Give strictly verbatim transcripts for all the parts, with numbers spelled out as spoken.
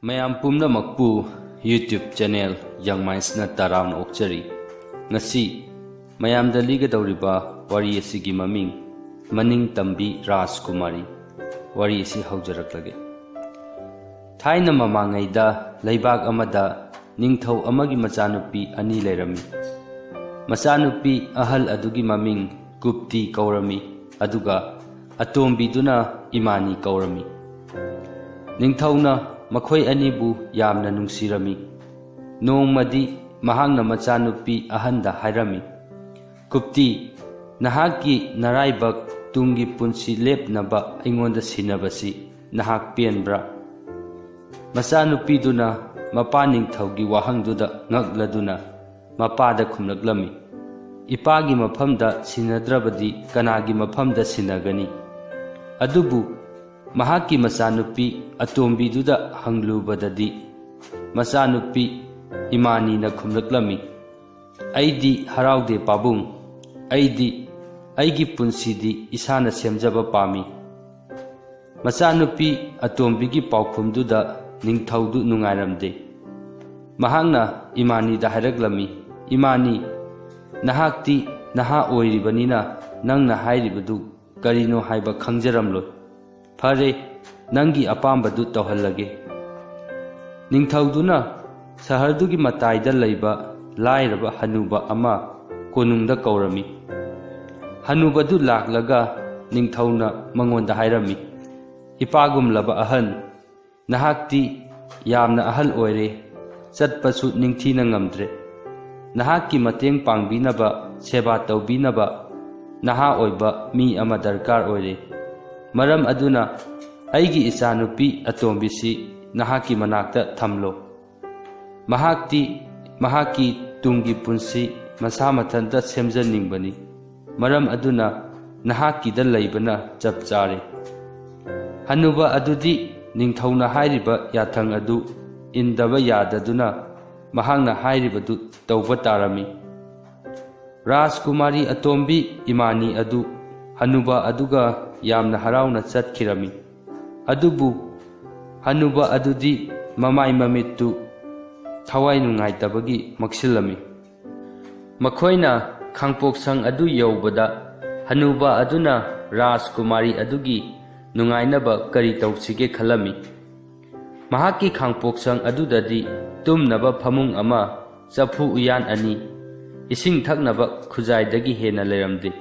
ꯃꯌꯥꯝ ꯄꯨꯝꯅꯃꯛꯄꯨ YouTube channel Young Mindsꯅ ꯇꯔꯥꯝꯅ ꯑꯣꯛꯆꯔꯤ꯫ ꯉꯁꯤ ꯃꯌꯥꯝꯗ ꯂꯤꯒꯗꯧꯔꯤꯕ ꯋꯥꯔꯤ ꯑꯁꯤꯒꯤ ꯃꯃꯤꯡ ꯃꯅꯤꯡ ꯇꯝꯕꯤ ꯔꯥꯖꯀꯨꯃꯥꯔꯤ꯫ ꯋꯥꯔꯤ ꯑꯁꯤ ꯍꯧꯖꯔꯛꯂꯒꯦ꯫ ꯊꯥꯏꯅ ꯃꯃꯥꯡꯉꯩꯗ ꯂꯩꯕꯥꯛ ꯑꯃꯗ ꯅꯤꯡꯊꯧ ꯑꯃꯒꯤ ꯃꯆꯥꯅꯨꯄꯤ ꯑꯅꯤ ꯂꯩꯔꯝꯃꯤ꯫ ꯃꯆꯥꯅꯨꯄꯤ ꯑꯍꯜ ꯑꯗꯨꯒꯤ ꯃꯃꯤꯡ ꯀꯨꯞꯇꯤ ꯀꯧꯔꯝꯃꯤ, ꯑꯗꯨꯒ ꯑꯇꯣꯝꯕꯤꯗꯨꯅ ꯏꯃꯥꯅꯤ ꯀꯧꯔꯝꯃꯤ꯫ ꯅꯤꯡꯊꯧꯅ ꯃꯈꯣꯏ ꯑꯅꯤꯕꯨ ꯌꯥꯝꯅ ꯅꯨꯡꯁꯤꯔꯝꯃꯤ꯫ ꯅꯣꯡꯃꯗꯤ ꯃꯍꯥꯛꯅ ꯃꯆꯥꯅꯨꯄꯤ ꯑꯍꯟꯗ ꯍꯥꯏꯔꯝꯃꯤ, "ꯀꯨꯞꯇꯤ, ꯅꯍꯥꯛꯀꯤ ꯅꯔꯥꯏꯕꯛ ꯇꯨꯡꯒꯤ ꯄꯨꯟꯁꯤ ꯂꯦꯞꯅꯕ ꯑꯩꯉꯣꯟꯗ ꯁꯤꯟꯅꯕꯁꯤ ꯅꯍꯥꯛ ꯄꯦꯟꯕ꯭ꯔꯥ?" ꯃꯆꯥꯅꯨꯄꯤꯗꯨꯅ ꯃꯄꯥ ꯅꯤꯡꯊꯧꯒꯤ ꯋꯥꯍꯪꯗꯨꯗ ꯉꯛꯂꯗꯨꯅ ꯃꯄꯥꯗ ꯈꯨꯝꯂꯛꯂꯝꯃꯤ, "ꯏꯄꯥꯒꯤ ꯃꯐꯝꯗ ꯁꯤꯟꯅꯗ꯭ꯔꯕꯗꯤ ꯀꯅꯥꯒꯤ ꯃꯐꯝꯗ ꯁꯤꯟꯅꯒꯅꯤ?" ꯑꯗꯨꯕꯨ ꯃꯍꯥꯛꯀꯤ ꯃꯆꯥꯅꯨꯄꯤ ꯑꯇꯣꯝꯕꯤꯗꯨꯗ ꯍꯪꯂꯨꯕꯗꯗꯤ, ꯃꯆꯥꯅꯨꯄꯤ ꯏꯃꯥꯅꯤꯅ ꯈꯨꯝꯂꯛꯂꯝꯃꯤ, "ꯑꯩꯗꯤ ꯍꯔꯥꯎꯗꯦ ꯄꯥꯕꯨꯡ, ꯑꯩꯗꯤ ꯑꯩꯒꯤ ꯄꯨꯟꯁꯤꯗꯤ ꯏꯁꯥꯅ ꯁꯦꯝꯖꯕ ꯄꯥꯝꯃꯤ꯫" ꯃꯆꯥꯅꯨꯄꯤ ꯑꯇꯣꯝꯕꯤꯒꯤ ꯄꯥꯎꯈꯨꯝꯗꯨꯗ ꯅꯤꯡꯊꯧꯗꯨ ꯅꯨꯡꯉꯥꯏꯔꯝꯗꯦ꯫ ꯃꯍꯥꯛꯅ ꯏꯃꯥꯅꯤꯗ ꯍꯥꯏꯔꯛꯂꯝꯃꯤ, "ꯏꯃꯥꯅꯤ, ꯅꯍꯥꯛꯇꯤ ꯅꯍꯥ ꯑꯣꯏꯔꯤꯕꯅꯤꯅ ꯅꯪꯅ ꯍꯥꯏꯔꯤꯕꯗꯨ ꯀꯔꯤꯅꯣ ꯍꯥꯏꯕ ꯈꯪꯖꯔꯝꯂꯣꯏ꯫ ꯐꯔꯦ, ꯅꯪꯒꯤ ꯑꯄꯥꯝꯕꯗꯨ ꯇꯧꯍꯜꯂꯒꯦ꯫" ꯅꯤꯡꯊꯧꯗꯨꯅ ꯁꯍꯔꯗꯨꯒꯤ ꯃꯇꯥꯏꯗ ꯂꯩꯕ ꯂꯥꯏꯔꯕ ꯍꯅꯨꯕ ꯑꯃ ꯀꯣꯅꯨꯡꯗ ꯀꯧꯔꯝꯃꯤ꯫ ꯍꯅꯨꯕꯗꯨ ꯂꯥꯛꯂꯒ ꯅꯤꯡꯊꯧꯅ ꯃꯉꯣꯟꯗ ꯍꯥꯏꯔꯝꯃꯤ, "ꯏꯄꯥꯒꯨꯝꯂꯕ ꯑꯍꯟ, ꯅꯍꯥꯛꯇꯤ ꯌꯥꯝꯅ ꯑꯍꯜ ꯑꯣꯏꯔꯦ, ꯆꯠꯄꯁꯨ ꯅꯤꯡꯊꯤꯅ ꯉꯝꯗ꯭ꯔꯦ꯫ ꯅꯍꯥꯛꯀꯤ ꯃꯇꯦꯡ ꯄꯥꯡꯕꯤꯅꯕ, ꯁꯦꯕꯥ ꯇꯧꯕꯤꯅꯕ ꯅꯍꯥ ꯑꯣꯏꯕ ꯃꯤ ꯑꯃ ꯗꯔꯀꯥꯔ ꯑꯣꯏꯔꯦ꯫ ꯃꯔꯝ ꯑꯗꯨꯅ ꯑꯩꯒꯤ ꯏꯆꯥꯅꯨꯄꯤ ꯑꯇꯣꯝꯕꯤꯁꯤ ꯅꯍꯥꯛꯀꯤ ꯃꯅꯥꯛꯇ ꯊꯝꯂꯣ꯫ ꯃꯍꯥꯛꯇꯤ ꯃꯍꯥꯛꯀꯤ ꯇꯨꯡꯒꯤ ꯄꯨꯟꯁꯤ ꯃꯁꯥ ꯃꯊꯟꯇ ꯁꯦꯝꯖꯅꯤꯡꯕꯅꯤ꯫ ꯃꯔꯝ ꯑꯗꯨꯅ ꯅꯍꯥꯛꯀꯤꯗ ꯂꯩꯕꯅ ꯆꯞ ꯆꯥꯔꯦ꯫" ꯍꯅꯨꯕ ꯑꯗꯨꯗꯤ ꯅꯤꯡꯊꯧꯅ ꯍꯥꯏꯔꯤꯕ ꯌꯥꯊꯪ ꯑꯗꯨ ꯏꯟꯗꯕ ꯌꯥꯗꯗꯨꯅ ꯃꯍꯥꯛꯅ ꯍꯥꯏꯔꯤꯕꯗꯨ ꯇꯧꯕ ꯇꯥꯔꯝꯃꯤ꯫ ꯔꯥꯖꯀꯨꯃꯥꯔꯤ ꯑꯇꯣꯝꯕꯤ ꯏꯃꯥꯅꯤ ꯑꯗꯨ ꯍꯅꯨꯕ ꯑꯗꯨꯒ ꯌꯥꯝꯅ ꯍꯔꯥꯎꯅ ꯆꯠꯈꯤꯔꯝꯃꯤ꯫ ꯑꯗꯨꯕꯨ ꯍꯅꯨꯕ ꯑꯗꯨꯗꯤ ꯃꯃꯥꯏ ꯃꯃꯤꯠꯇꯨ ꯊꯋꯥꯏ ꯅꯨꯡꯉꯥꯏꯇꯕꯒꯤ ꯃꯛꯁꯤꯜꯂꯝꯃꯤ꯫ ꯃꯈꯣꯏꯅ ꯈꯥꯡꯄꯣꯛꯁꯪ ꯑꯗꯨ ꯌꯧꯕꯗ, ꯍꯅꯨꯕ ꯑꯗꯨꯅ ꯔꯥꯖꯀꯨꯃꯥꯔꯤ ꯑꯗꯨꯒꯤ ꯅꯨꯡꯉꯥꯏꯅꯕ ꯀꯔꯤ ꯇꯧꯁꯤꯒꯦ ꯈꯜꯂꯝꯃꯤ꯫ ꯃꯍꯥꯛꯀꯤ ꯈꯥꯡꯄꯣꯛꯁꯪ ꯑꯗꯨꯗꯗꯤ ꯇꯨꯝꯅꯕ ꯐꯃꯨꯡ ꯑꯃ, ꯆꯐꯨ ꯎꯌꯥꯟ ꯑꯅꯤ, ꯏꯁꯤꯡ ꯊꯛꯅꯕ ꯈꯨꯖꯥꯏꯗꯒꯤ ꯍꯦꯟꯅ ꯂꯩꯔꯝꯗꯦ꯫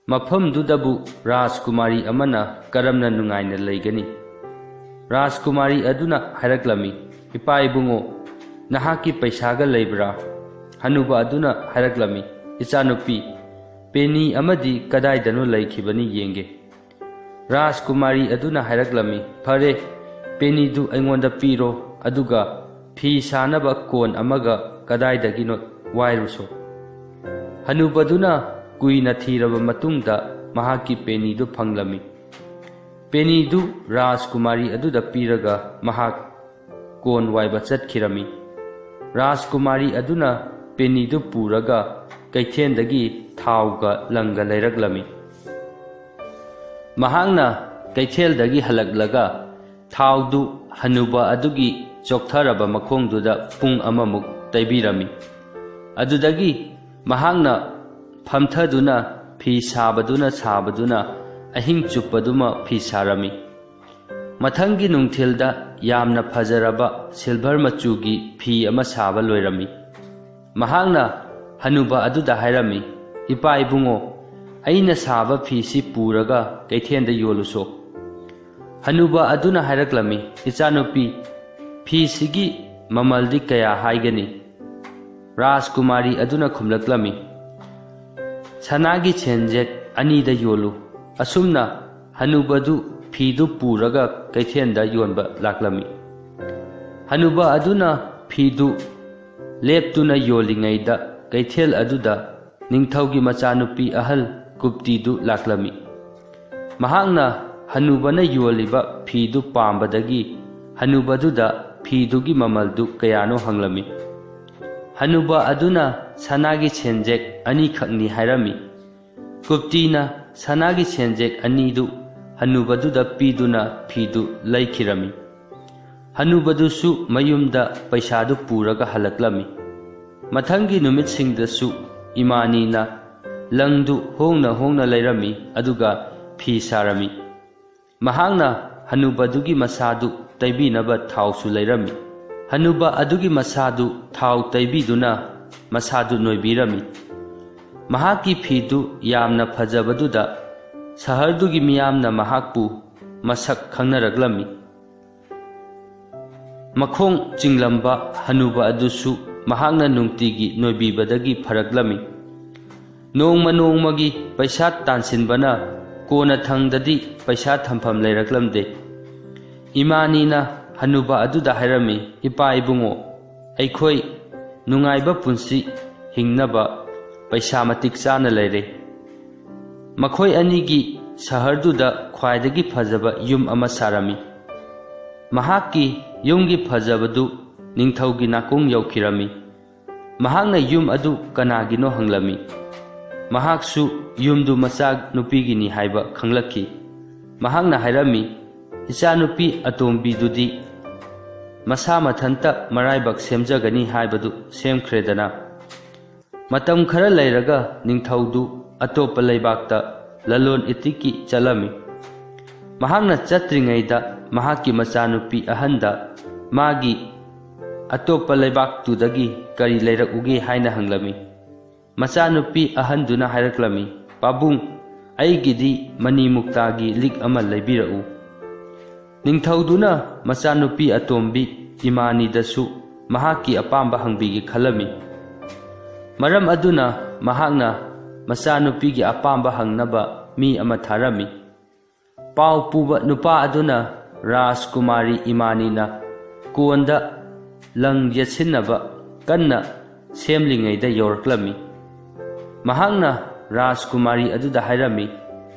ꯃꯐꯝꯗꯨꯗꯕꯨ ꯔꯥꯖꯀꯨꯃꯥꯔꯤ ꯑꯃꯅ ꯀꯔꯝꯅ ꯅꯨꯡꯉꯥꯏꯅ ꯂꯩꯒꯅꯤ? ꯔꯥꯖꯀꯨꯃꯥꯔꯤ ꯑꯗꯨꯅ ꯍꯥꯏꯔꯛꯂꯝꯃꯤ, "ꯏꯄꯥ ꯏꯕꯨꯡꯉꯣ, ꯅꯍꯥꯛꯀꯤ ꯄꯩꯁꯥꯒ ꯂꯩꯕ꯭ꯔꯥ?" ꯍꯅꯨꯕ ꯑꯗꯨꯅ ꯍꯥꯏꯔꯛꯂꯝꯃꯤ, "ꯏꯆꯥꯅꯨꯄꯤ, ꯄꯦꯅꯤ ꯑꯃꯗꯤ ꯀꯗꯥꯏꯗꯅꯣ ꯂꯩꯈꯤꯕꯅꯤ ꯌꯦꯡꯒꯦ꯫" ꯔꯥꯖꯀꯨꯃꯥꯔꯤ ꯑꯗꯨꯅ ꯍꯥꯏꯔꯛꯂꯝꯃꯤ, "ꯐꯔꯦ, ꯄꯦꯅꯤꯗꯨ ꯑꯩꯉꯣꯟꯗ ꯄꯤꯔꯣ, ꯑꯗꯨꯒ ꯐꯤ ꯁꯥꯅꯕ ꯀꯣꯟ ꯑꯃꯒ ꯀꯗꯥꯏꯗꯒꯤꯅꯣ ꯋꯥꯏꯔꯨꯁꯣ꯫" ꯍꯅꯨꯕꯗꯨꯅ ꯀꯨꯏꯅ ꯊꯤꯔꯕ ꯃꯇꯨꯡꯗ ꯃꯍꯥꯛꯀꯤ ꯄꯦꯅꯤꯗꯨ ꯐꯪꯂꯝꯃꯤ꯫ ꯄꯦꯅꯤꯗꯨ ꯔꯥꯖꯀꯨꯃꯥꯔꯤ ꯑꯗꯨꯗ ꯄꯤꯔꯒ ꯃꯍꯥꯛ ꯀꯣꯟ ꯋꯥꯏꯕ ꯆꯠꯈꯤꯔꯝꯃꯤ꯫ ꯔꯥꯖꯀꯨꯃꯥꯔꯤ ꯑꯗꯨꯅ ꯄꯦꯅꯤꯗꯨ ꯄꯨꯔꯒ ꯀꯩꯊꯦꯜꯗꯒꯤ ꯊꯥꯎꯒ ꯂꯪꯒ ꯂꯩꯔꯛꯂꯝꯃꯤ꯫ ꯃꯍꯥꯛꯅ ꯀꯩꯊꯦꯜꯗꯒꯤ ꯍꯜꯂꯛꯂꯒ ꯊꯥꯎꯗꯨ ꯍꯅꯨꯕ ꯑꯗꯨꯒꯤ ꯆꯣꯛꯊꯔꯕ ꯃꯈꯣꯡꯗꯨꯗ ꯄꯨꯡ ꯑꯃꯃꯨꯛ ꯇꯩꯕꯤꯔꯝꯃꯤ꯫ ꯑꯗꯨꯗꯒꯤ ꯃꯍꯥꯛꯅ ꯐꯝꯊꯗꯨꯅ ꯐꯤ ꯁꯥꯕꯗꯨꯅ ꯁꯥꯕꯗꯨꯅ ꯑꯍꯤꯡ ꯆꯨꯞꯄꯗꯨꯃ ꯐꯤ ꯁꯥꯔꯝꯃꯤ꯫ ꯃꯊꯪꯒꯤ ꯅꯨꯡꯊꯤꯜꯗ ꯌꯥꯝꯅ ꯐꯖꯔꯕ ꯁꯤꯜꯚꯔ ꯃꯆꯨꯒꯤ ꯐꯤ ꯑꯃ ꯁꯥꯕ ꯂꯣꯏꯔꯝꯃꯤ꯫ ꯃꯍꯥꯛꯅ ꯍꯅꯨꯕ ꯑꯗꯨꯗ ꯍꯥꯏꯔꯝꯃꯤ, "ꯏꯄꯥ ꯏꯕꯨꯡꯉꯣ, ꯑꯩꯅ ꯁꯥꯕ ꯐꯤꯁꯤ ꯄꯨꯔꯒ ꯀꯩꯊꯦꯜꯗ ꯌꯣꯜꯂꯨꯁꯣ꯫" ꯍꯅꯨꯕ ꯑꯗꯨꯅ ꯍꯥꯏꯔꯛꯂꯝꯃꯤ, "ꯏꯆꯥꯅꯨꯄꯤ, ꯐꯤꯁꯤꯒꯤ ꯃꯃꯜꯗꯤ ꯀꯌꯥ ꯍꯥꯏꯒꯅꯤ?" ꯔꯥꯖꯀꯨꯃꯥꯔꯤ ꯑꯗꯨꯅ ꯈꯨꯝꯂꯛꯂꯝꯃꯤ, "ꯁꯅꯥꯒꯤ ꯁꯦꯟꯖꯦꯛ ꯑꯅꯤꯗ ꯌꯣꯜꯂꯨ꯫" ꯑꯁꯨꯝꯅ ꯍꯅꯨꯕꯗꯨ ꯐꯤꯗꯨ ꯄꯨꯔꯒ ꯀꯩꯊꯦꯜꯗ ꯌꯣꯟꯕ ꯂꯥꯛꯂꯝꯃꯤ꯫ ꯍꯅꯨꯕ ꯑꯗꯨꯅ ꯐꯤꯗꯨ ꯂꯦꯞꯇꯨꯅ ꯌꯣꯜꯂꯤꯉꯩꯗ ꯀꯩꯊꯦꯜ ꯑꯗꯨꯗ ꯅꯤꯡꯊꯧꯒꯤ ꯃꯆꯥꯅꯨꯄꯤ ꯑꯍꯜ ꯀꯨꯞꯇꯤꯗꯨ ꯂꯥꯛꯂꯝꯃꯤ꯫ ꯃꯍꯥꯛꯅ ꯍꯅꯨꯕꯅ ꯌꯣꯜꯂꯤꯕ ꯐꯤꯗꯨ ꯄꯥꯝꯕꯗꯒꯤ ꯍꯅꯨꯕꯗꯨꯗ ꯐꯤꯗꯨꯒꯤ ꯃꯃꯜꯗꯨ ꯀꯌꯥꯅꯣ ꯍꯪꯂꯝꯃꯤ꯫ ꯍꯅꯨꯕ ꯑꯗꯨꯅ ꯁꯅꯥꯒꯤ ꯁꯦꯟꯖꯦꯛ ꯑꯅꯤꯈꯛꯅꯤ ꯍꯥꯏꯔꯝꯃꯤ꯫ ꯀꯨꯞꯇꯤꯅ ꯁꯅꯥꯒꯤ ꯁꯦꯟꯖꯦꯛ ꯑꯅꯤꯗꯨ ꯍꯅꯨꯕꯗꯨꯗ ꯄꯤꯗꯨꯅ ꯐꯤꯗꯨ ꯂꯩꯈꯤꯔꯝꯃꯤ꯫ ꯍꯅꯨꯕꯗꯨꯁꯨ ꯃꯌꯨꯝꯗ ꯄꯩꯁꯥꯗꯨ ꯄꯨꯔꯒ ꯍꯜꯂꯛꯂꯝꯃꯤ꯫ ꯃꯊꯪꯒꯤ ꯅꯨꯃꯤꯠꯁꯤꯡꯗꯁꯨ ꯏꯃꯥꯅꯤꯅ ꯂꯪꯗꯨ ꯍꯣꯡꯅ ꯍꯣꯡꯅ ꯂꯩꯔꯝꯃꯤ, ꯑꯗꯨꯒ ꯐꯤ ꯁꯥꯔꯝꯃꯤ꯫ ꯃꯍꯥꯛꯅ ꯍꯅꯨꯕꯗꯨꯒꯤ ꯃꯁꯥꯗꯨ ꯇꯩꯕꯤꯅꯕ ꯊꯥꯎꯁꯨ ꯂꯩꯔꯝꯃꯤ꯫ ꯍꯅꯨꯕ ꯑꯗꯨꯒꯤ ꯃꯁꯥꯗꯨ ꯊꯥꯎ ꯇꯩꯕꯤꯗꯨꯅ ꯃꯁꯥꯗꯨ ꯅꯣꯏꯕꯤꯔꯝꯃꯤ꯫ ꯃꯍꯥꯛꯀꯤ ꯐꯤꯗꯨ ꯌꯥꯝꯅ ꯐꯖꯕꯗꯨꯗ ꯁꯍꯔꯗꯨꯒꯤ ꯃꯤꯌꯥꯝꯅ ꯃꯍꯥꯛꯄꯨ ꯃꯁꯛ ꯈꯪꯅꯔꯛꯂꯝꯃꯤ꯫ ꯃꯈꯣꯡ ꯆꯤꯡꯂꯝꯕ ꯍꯅꯨꯕ ꯑꯗꯨꯁꯨ ꯃꯍꯥꯛꯅ ꯅꯨꯡꯇꯤꯒꯤ ꯅꯣꯏꯕꯤꯕꯗꯒꯤ ꯐꯔꯛꯂꯝꯃꯤ꯫ ꯅꯣꯡꯃ ꯅꯣꯡꯃꯒꯤ ꯄꯩꯁꯥ ꯇꯥꯟꯁꯤꯟꯕꯅ ꯀꯣꯟꯅ ꯊꯪꯗꯗꯤ ꯄꯩꯁꯥ ꯊꯝꯐꯝ ꯂꯩꯔꯛꯂꯝꯗꯦ꯫ ꯏꯃꯥꯅꯤꯅ ꯍꯅꯨꯕ ꯑꯗꯨꯗ ꯍꯥꯏꯔꯝꯃꯤ, "ꯏꯄꯥ ꯏꯕꯨꯡꯉꯣ, ꯑꯩꯈꯣꯏ ꯅꯨꯡꯉꯥꯏꯕ ꯄꯨꯟꯁꯤ ꯍꯤꯡꯅꯕ ꯄꯩꯁꯥ ꯃꯇꯤꯛ ꯆꯥꯅ ꯂꯩꯔꯦ꯫" ꯃꯈꯣꯏ ꯑꯅꯤꯒꯤ ꯁꯍꯔꯗꯨꯗ ꯈ꯭ꯋꯥꯏꯗꯒꯤ ꯐꯖꯕ ꯌꯨꯝ ꯑꯃ ꯁꯥꯔꯝꯃꯤ꯫ ꯃꯍꯥꯛꯀꯤ ꯌꯨꯝꯒꯤ ꯐꯖꯕꯗꯨ ꯅꯤꯡꯊꯧꯒꯤ ꯅꯥꯀꯣꯡ ꯌꯧꯈꯤꯔꯝꯃꯤ꯫ ꯃꯍꯥꯛꯅ ꯌꯨꯝ ꯑꯗꯨ ꯀꯅꯥꯒꯤꯅꯣ ꯍꯪꯂꯝꯃꯤ꯫ ꯃꯍꯥꯛꯁꯨ ꯌꯨꯝꯗꯨ ꯃꯆꯥ ꯅꯨꯄꯤꯒꯤꯅꯤ ꯍꯥꯏꯕ ꯈꯪꯂꯛꯈꯤ꯫ ꯃꯍꯥꯛꯅ ꯍꯥꯏꯔꯝꯃꯤ, "ꯏꯆꯥꯅꯨꯄꯤ ꯑꯇꯣꯝꯕꯤꯗꯨꯗꯤ ꯃꯁꯥ ꯃꯊꯟꯇ ꯃꯔꯥꯏꯕꯛ ꯁꯦꯝꯖꯒꯅꯤ ꯍꯥꯏꯕꯗꯨ ꯁꯦꯝꯈ꯭ꯔꯦꯗꯅ꯫ ꯃꯇꯝ ꯈꯔ ꯂꯩꯔꯒ ꯅꯤꯡꯊꯧꯗꯨ ꯑꯇꯣꯞꯄ ꯂꯩꯕꯥꯛꯇ ꯂꯂꯣꯟ ꯏꯇꯤꯛꯀꯤ ꯆꯠꯂꯝꯃꯤ꯫ ꯃꯍꯥꯛꯅ ꯆꯠꯇ꯭ꯔꯤꯉꯩꯗ ꯃꯍꯥꯛꯀꯤ ꯃꯆꯥꯅꯨꯄꯤ ꯑꯍꯟꯗ ꯃꯥꯒꯤ ꯑꯇꯣꯞꯄ ꯂꯩꯕꯥꯛꯇꯨꯗꯒꯤ ꯀꯔꯤ ꯂꯩꯔꯛꯎꯒꯦ ꯍꯥꯏꯅ ꯍꯪꯂꯝꯃꯤ꯫ ꯃꯆꯥꯅꯨꯄꯤ ꯑꯍꯟꯗꯨꯅ ꯍꯥꯏꯔꯛꯂꯝꯃꯤ, "ꯄꯥꯕꯨꯡ, ꯑꯩꯒꯤꯗꯤ ꯃꯅꯤ ꯃꯨꯛꯇꯥꯒꯤ ꯂꯤꯛ ꯑꯃ ꯂꯩꯕꯤꯔꯛꯎ꯫" ꯅꯤꯡꯊꯧꯗꯨꯅ ꯃꯆꯥꯅꯨꯄꯤ ꯑꯇꯣꯝꯕꯤ ꯏꯃꯥꯅꯤꯗꯁꯨ ꯃꯍꯥꯛꯀꯤ ꯑꯄꯥꯝꯕ ꯍꯪꯕꯤꯒꯦ ꯈꯜꯂꯝꯃꯤ꯫ ꯃꯔꯝ ꯑꯗꯨꯅ ꯃꯍꯥꯛꯅ ꯃꯆꯥꯅꯨꯄꯤꯒꯤ ꯑꯄꯥꯝꯕ ꯍꯪꯅꯕ ꯃꯤ ꯑꯃ ꯊꯥꯔꯝꯃꯤ꯫ ꯄꯥꯎ ꯄꯨꯕ ꯅꯨꯄꯥ ꯑꯗꯨꯅ ꯔꯥꯖꯀꯨꯃꯥꯔꯤ ꯏꯃꯥꯅꯤꯅ ꯀꯣꯟꯗ ꯂꯪ ꯌꯦꯠꯁꯤꯟꯅꯕ ꯀꯟꯅ ꯁꯦꯝꯂꯤꯉꯩꯗ ꯌꯧꯔꯛꯂꯝꯃꯤ꯫ ꯃꯍꯥꯛꯅ ꯔꯥꯖꯀꯨꯃꯥꯔꯤ ꯑꯗꯨꯗ ꯍꯥꯏꯔꯝꯃꯤ,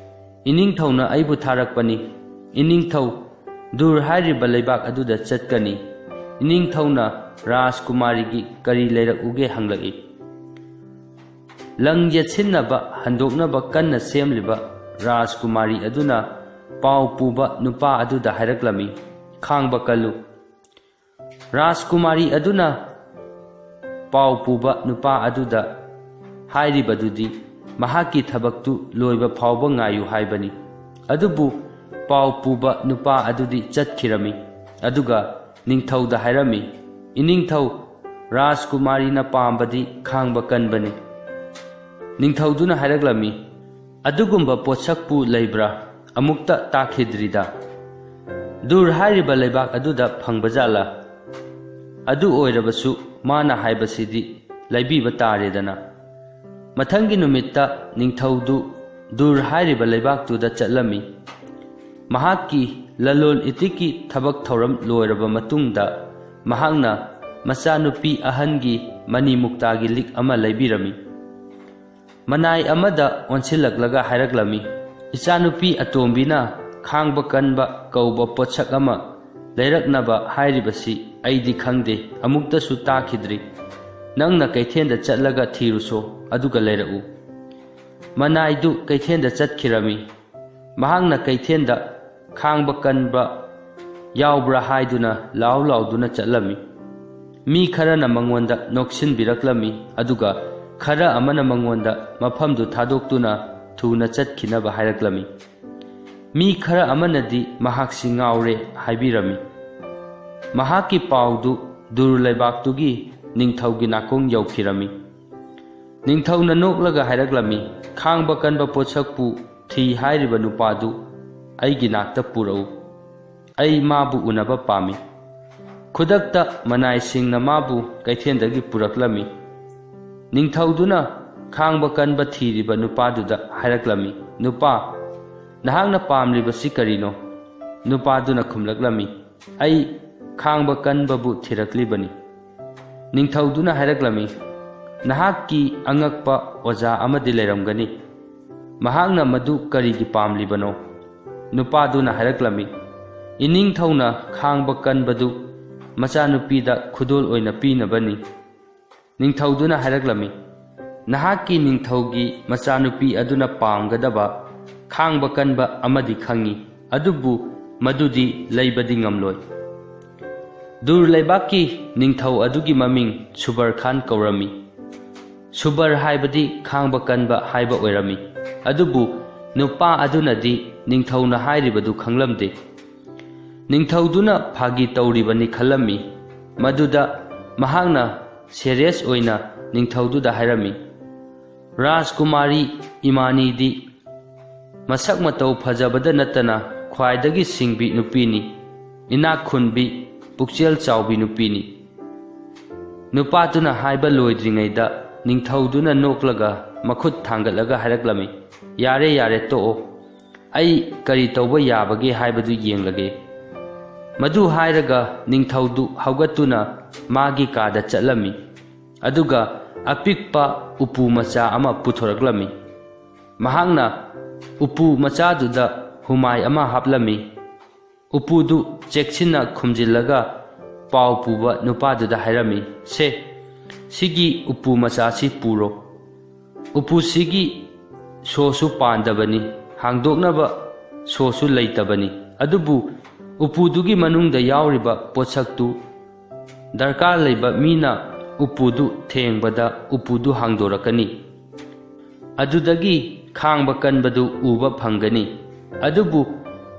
"ꯏꯅꯤꯡꯊꯧꯅ ꯑꯩꯕꯨ ꯊꯥꯔꯛꯄꯅꯤ꯫ ꯏꯅꯤꯡꯊꯧ ꯗꯨꯔ ꯍꯥꯏꯔꯤꯕ ꯂꯩꯕꯥꯛ ꯑꯗꯨꯗ ꯆꯠꯀꯅꯤ꯫" ꯏꯅꯤꯡꯊꯧꯅ ꯔꯥꯖꯀꯨꯃꯥꯔꯤꯒꯤ ꯀꯔꯤ ꯂꯩꯔꯛꯎꯒꯦ ꯍꯪꯂꯛꯏ꯫ ꯂꯪ ꯌꯦꯠꯁꯤꯟꯅꯕ ꯍꯟꯗꯣꯛꯅꯕ ꯀꯟꯅ ꯁꯦꯝꯂꯤꯕ ꯔꯥꯖꯀꯨꯃꯥꯔꯤ ꯑꯗꯨꯅ ꯄꯥꯎ ꯄꯨꯕ ꯅꯨꯄꯥ ꯑꯗꯨꯗ ꯍꯥꯏꯔꯛꯂꯝꯃꯤ, "ꯈꯥꯡꯕ ꯀꯜꯂꯨ꯫ ꯔꯥꯖꯀꯨꯃꯥꯔꯤ ꯑꯗꯨꯅ ꯄꯥꯎ ꯄꯨꯕ ꯅꯨꯄꯥ ꯑꯗꯨꯗ ꯍꯥꯏꯔꯤꯕꯗꯨꯗꯤ ꯃꯍꯥꯛꯀꯤ ꯊꯕꯛꯇꯨ ꯂꯣꯏꯕ ꯐꯥꯎꯕ ꯉꯥꯏꯌꯨ ꯍꯥꯏꯕꯅꯤ꯫ ꯑꯗꯨꯕꯨ ꯄꯥꯎ ꯄꯨꯕ ꯅꯨꯄꯥ ꯑꯗꯨꯗꯤ ꯆꯠꯈꯤꯔꯝꯃꯤ꯫ ꯑꯗꯨꯒ ꯅꯤꯡꯊꯧꯗ ꯍꯥꯏꯔꯝꯃꯤ, "ꯏꯅꯤꯡꯊꯧ, ꯔꯥꯖꯀꯨꯃꯥꯔꯤꯅ ꯄꯥꯝꯕꯗꯤ ꯈꯥꯡꯕ ꯀꯟꯕꯅꯤ꯫" ꯅꯤꯡꯊꯧꯗꯨꯅ ꯍꯥꯏꯔꯛꯂꯝꯃꯤ, "ꯑꯗꯨꯒꯨꯝꯕ ꯄꯣꯠꯁꯛꯄꯨ ꯂꯩꯕ꯭ꯔꯥ? ꯑꯃꯨꯛꯇ ꯇꯥꯈꯤꯗ꯭ꯔꯤꯗ꯫ ꯗꯨꯔ ꯍꯥꯏꯔꯤꯕ ꯂꯩꯕꯥꯛ ꯑꯗꯨꯗ ꯐꯪꯕꯖꯥꯠꯂꯥ? ꯑꯗꯨ ꯑꯣꯏꯔꯕꯁꯨ ꯃꯥꯅ ꯍꯥꯏꯕꯁꯤꯗꯤ ꯂꯩꯕꯤꯕ ꯇꯥꯔꯦꯗꯅ꯫" ꯃꯊꯪꯒꯤ ꯅꯨꯃꯤꯠꯇ ꯅꯤꯡꯊꯧꯗꯨ ꯗꯨꯔ ꯍꯥꯏꯔꯤꯕ ꯂꯩꯕꯥꯛꯇꯨꯗ ꯆꯠꯂꯝꯃꯤ꯫ ꯃꯍꯥꯛꯀꯤ ꯂꯂꯣꯟ ꯏꯇꯤꯛꯀꯤ ꯊꯕꯛ ꯊꯧꯔꯝ ꯂꯣꯏꯔꯕ ꯃꯇꯨꯡꯗ ꯃꯍꯥꯛꯅ ꯃꯆꯥꯅꯨꯄꯤ ꯑꯍꯟꯒꯤ ꯃꯅꯤ ꯃꯨꯛꯇꯥꯒꯤ ꯂꯤꯛ ꯑꯃ ꯂꯩꯕꯤꯔꯝꯃꯤ꯫ ꯃꯅꯥꯏ ꯑꯃꯗ ꯑꯣꯟꯁꯤꯜꯂꯛꯂꯒ ꯍꯥꯏꯔꯛꯂꯝꯃꯤ, "ꯏꯆꯥꯅꯨꯄꯤ ꯑꯇꯣꯝꯕꯤꯅ ꯈꯥꯡꯕ ꯀꯟꯕ ꯀꯧꯕ ꯄꯣꯠꯁꯛ ꯑꯃ ꯂꯩꯔꯛꯅꯕ ꯍꯥꯏꯔꯤꯕꯁꯤ ꯑꯩꯗꯤ ꯈꯪꯗꯦ, ꯑꯃꯨꯛꯇꯁꯨ ꯇꯥꯈꯤꯗ꯭ꯔꯤ꯫ ꯅꯪꯅ ꯀꯩꯊꯦꯜꯗ ꯆꯠꯂꯒ ꯊꯤꯔꯨꯁꯣ, ꯑꯗꯨꯒ ꯂꯩꯔꯛꯎ꯫" ꯃꯅꯥꯏꯗꯨ ꯀꯩꯊꯦꯜꯗ ꯆꯠꯈꯤꯔꯝꯃꯤ꯫ ꯃꯍꯥꯛꯅ ꯀꯩꯊꯦꯜꯗ ꯈꯥꯡꯕ ꯀꯟꯕ ꯌꯥꯎꯕ꯭ꯔꯥ ꯍꯥꯏꯗꯨꯅ ꯂꯥꯎ ꯂꯥꯎꯗꯨꯅ ꯆꯠꯂꯝꯃꯤ꯫ ꯃꯤ ꯈꯔꯅ ꯃꯉꯣꯟꯗ ꯅꯣꯛꯁꯤꯟꯕꯤꯔꯛꯂꯝꯃꯤ, ꯑꯗꯨꯒ ꯈꯔ ꯑꯃꯅ ꯃꯉꯣꯟꯗ ꯃꯐꯝꯗꯨ ꯊꯥꯗꯣꯛꯇꯨꯅ ꯊꯨꯅ ꯆꯠꯈꯤꯅꯕ ꯍꯥꯏꯔꯛꯂꯝꯃꯤ꯫ ꯃꯤ ꯈꯔ ꯑꯃꯅꯗꯤ ꯃꯍꯥꯛꯁꯤ ꯉꯥꯎꯔꯦ ꯍꯥꯏꯕꯤꯔꯝꯃꯤ꯫ ꯃꯍꯥꯛꯀꯤ ꯄꯥꯎꯗꯨ ꯗꯨꯔ ꯂꯩꯕꯥꯛꯇꯨꯒꯤ ꯅꯤꯡꯊꯧꯒꯤ ꯅꯥꯀꯣꯡ ꯌꯧꯈꯤꯔꯝꯃꯤ꯫ ꯅꯤꯡꯊꯧꯅ ꯅꯣꯛꯂꯒ ꯍꯥꯏꯔꯛꯂꯝꯃꯤ, "ꯈꯥꯡꯕ ꯀꯟꯕ ꯄꯣꯠꯁꯛꯄꯨ ꯊꯤ ꯍꯥꯏꯔꯤꯕ ꯅꯨꯄꯥꯗꯨ ꯑꯩꯒꯤ ꯅꯥꯛꯇ ꯄꯨꯔꯛꯎ꯫ ꯑꯩ ꯃꯥꯕꯨ ꯎꯅꯕ ꯄꯥꯝꯃꯤ꯫" ꯈꯨꯗꯛꯇ ꯃꯅꯥꯏꯁꯤꯡꯅ ꯃꯥꯕꯨ ꯀꯩꯊꯦꯜꯗꯒꯤ ꯄꯨꯔꯛꯂꯝꯃꯤ꯫ ꯅꯤꯡꯊꯧꯗꯨꯅ ꯈꯥꯡꯕ ꯀꯟꯕ ꯊꯤꯔꯤꯕ ꯅꯨꯄꯥꯗꯨꯗ ꯍꯥꯏꯔꯛꯂꯝꯃꯤ, "ꯅꯨꯄꯥ, ꯅꯍꯥꯛꯅ ꯄꯥꯝꯂꯤꯕꯁꯤ ꯀꯔꯤꯅꯣ?" ꯅꯨꯄꯥꯗꯨꯅ ꯈꯨꯝꯂꯛꯂꯝꯃꯤ, "ꯑꯩ ꯈꯥꯡꯕ ꯀꯟꯕꯕꯨ ꯊꯤꯔꯛꯂꯤꯕꯅꯤ꯫" ꯅꯤꯡꯊꯧꯗꯨꯅ ꯍꯥꯏꯔꯛꯂꯝꯃꯤ, "ꯅꯍꯥꯛꯀꯤ ꯑꯉꯛꯄ ꯑꯣꯖꯥ ꯑꯃꯗꯤ ꯂꯩꯔꯝꯒꯅꯤ꯫ ꯃꯍꯥꯛꯅ ꯃꯗꯨ ꯀꯔꯤꯒꯤ ꯄꯥꯝꯂꯤꯕꯅꯣ?" ꯅꯨꯄꯥꯗꯨꯅ ꯍꯥꯏꯔꯛꯂꯝꯃꯤ, "ꯏꯅꯤꯡꯊꯧꯅ ꯈꯥꯡꯕ ꯀꯟꯕꯗꯨ ꯃꯆꯥꯅꯨꯄꯤꯗ ꯈꯨꯗꯣꯜ ꯑꯣꯏꯅ ꯄꯤꯅꯕꯅꯤ꯫" ꯅꯤꯡꯊꯧꯗꯨꯅ ꯍꯥꯏꯔꯛꯂꯝꯃꯤ, "ꯅꯍꯥꯛꯀꯤ ꯅꯤꯡꯊꯧꯒꯤ ꯃꯆꯥꯅꯨꯄꯤ ꯑꯗꯨꯅ ꯄꯥꯝꯒꯗꯕ ꯈꯥꯡꯕ ꯀꯟꯕ ꯑꯃꯗꯤ ꯈꯪꯏ, ꯑꯗꯨꯕꯨ ꯃꯗꯨꯗꯤ ꯂꯩꯕꯗꯤ ꯉꯝꯂꯣꯏ꯫" ꯗꯨꯔ ꯂꯩꯕꯥꯛꯀꯤ ꯅꯤꯡꯊꯧ ꯑꯗꯨꯒꯤ ꯃꯃꯤꯡ ꯁꯨꯕꯔ ꯈꯥꯟ ꯀꯧꯔꯝꯃꯤ꯫ ꯁꯨꯕꯔ ꯍꯥꯏꯕꯗꯤ ꯈꯥꯡꯕ ꯀꯟꯕ ꯍꯥꯏꯕ ꯑꯣꯏꯔꯝꯃꯤ꯫ ꯑꯗꯨꯕꯨ ꯅꯨꯄꯥ ꯑꯗꯨꯅꯗꯤ ꯅꯤꯡꯊꯧꯅ ꯍꯥꯏꯔꯤꯕꯗꯨ ꯈꯪꯂꯝꯗꯦ꯫ ꯅꯤꯡꯊꯧꯗꯨꯅ ꯐꯥꯒꯤ ꯇꯧꯔꯤꯕꯅꯤ ꯈꯜꯂꯝꯃꯤ꯫ ꯃꯗꯨꯗ ꯃꯍꯥꯛꯅ ꯁꯦꯔꯤꯌꯁ ꯑꯣꯏꯅ ꯅꯤꯡꯊꯧꯗꯨꯗ ꯍꯥꯏꯔꯝꯃꯤ, "ꯔꯥꯖꯀꯨꯃꯥꯔꯤ ꯏꯃꯥꯅꯤꯗꯤ ꯃꯁꯛ ꯃꯇꯧ ꯐꯖꯕꯗ ꯅꯠꯇꯅ ꯈ꯭ꯋꯥꯏꯗꯒꯤ ꯁꯤꯡꯕꯤ ꯅꯨꯄꯤꯅꯤ, ꯏꯅꯥꯛ ꯈꯨꯟꯕꯤ, ꯄꯨꯛꯆꯦꯜ ꯆꯥꯎꯕꯤ ꯅꯨꯄꯤꯅꯤ꯫" ꯅꯨꯄꯥꯗꯨꯅ ꯍꯥꯏꯕ ꯂꯣꯏꯗ꯭ꯔꯤꯉꯩꯗ ꯅꯤꯡꯊꯧꯗꯨꯅ ꯅꯣꯛꯂꯒ ꯃꯈꯨꯠ ꯊꯥꯡꯒꯠꯂꯒ ꯍꯥꯏꯔꯛꯂꯝꯃꯤ, "ꯌꯥꯔꯦ, ꯌꯥꯔꯦ, ꯇꯣꯛꯑꯣ꯫ ꯑꯩ ꯀꯔꯤ ꯇꯧꯕ ꯌꯥꯕꯒꯦ ꯍꯥꯏꯕꯗꯨ ꯌꯦꯡꯂꯒꯦ꯫" ꯃꯗꯨ ꯍꯥꯏꯔꯒ ꯅꯤꯡꯊꯧꯗꯨ ꯍꯧꯒꯠꯇꯨꯅ ꯃꯥꯒꯤ ꯀꯥꯗ ꯆꯠꯂꯝꯃꯤ꯫ ꯑꯗꯨꯒ ꯑꯄꯤꯛꯄ ꯎꯄꯨ ꯃꯆꯥ ꯑꯃ ꯄꯨꯊꯣꯔꯛꯂꯝꯃꯤ꯫ ꯃꯍꯥꯛꯅ ꯎꯄꯨ ꯃꯆꯥꯗꯨꯗ ꯍꯨꯃꯥꯏ ꯑꯃ ꯍꯥꯞꯂꯝꯃꯤ꯫ ꯎꯄꯨꯗꯨ ꯆꯦꯛꯁꯤꯟꯅ ꯈꯨꯝꯖꯤꯜꯂꯒ ꯄꯥꯎ ꯄꯨꯕ ꯅꯨꯄꯥꯗꯨꯗ ꯍꯥꯏꯔꯝꯃꯤ, "ꯁꯦ, ꯁꯤꯒꯤ ꯎꯄꯨ ꯃꯆꯥꯁꯤ ꯄꯨꯔꯣ꯫ ꯎꯄꯨꯁꯤꯒꯤ ꯁꯣꯁꯨ ꯄꯥꯟꯗꯕꯅꯤ, ꯍꯥꯡꯗꯣꯛꯅꯕ ꯁꯣꯁꯨ ꯂꯩꯇꯕꯅꯤ꯫ ꯑꯗꯨꯕꯨ ꯎꯄꯨꯗꯨꯒꯤ ꯃꯅꯨꯡꯗ ꯌꯥꯎꯔꯤꯕ ꯄꯣꯠꯁꯛꯇꯨ ꯗꯔꯀꯥꯔ ꯂꯩꯕ ꯃꯤꯅ ꯎꯄꯨꯗꯨ ꯊꯦꯡꯕꯗ ꯎꯄꯨꯗꯨ ꯍꯥꯡꯗꯣꯔꯛꯀꯅꯤ꯫ ꯑꯗꯨꯗꯒꯤ ꯈꯥꯡꯕ ꯀꯟꯕꯗꯨ ꯎꯕ ꯐꯪꯒꯅꯤ꯫ ꯑꯗꯨꯕꯨ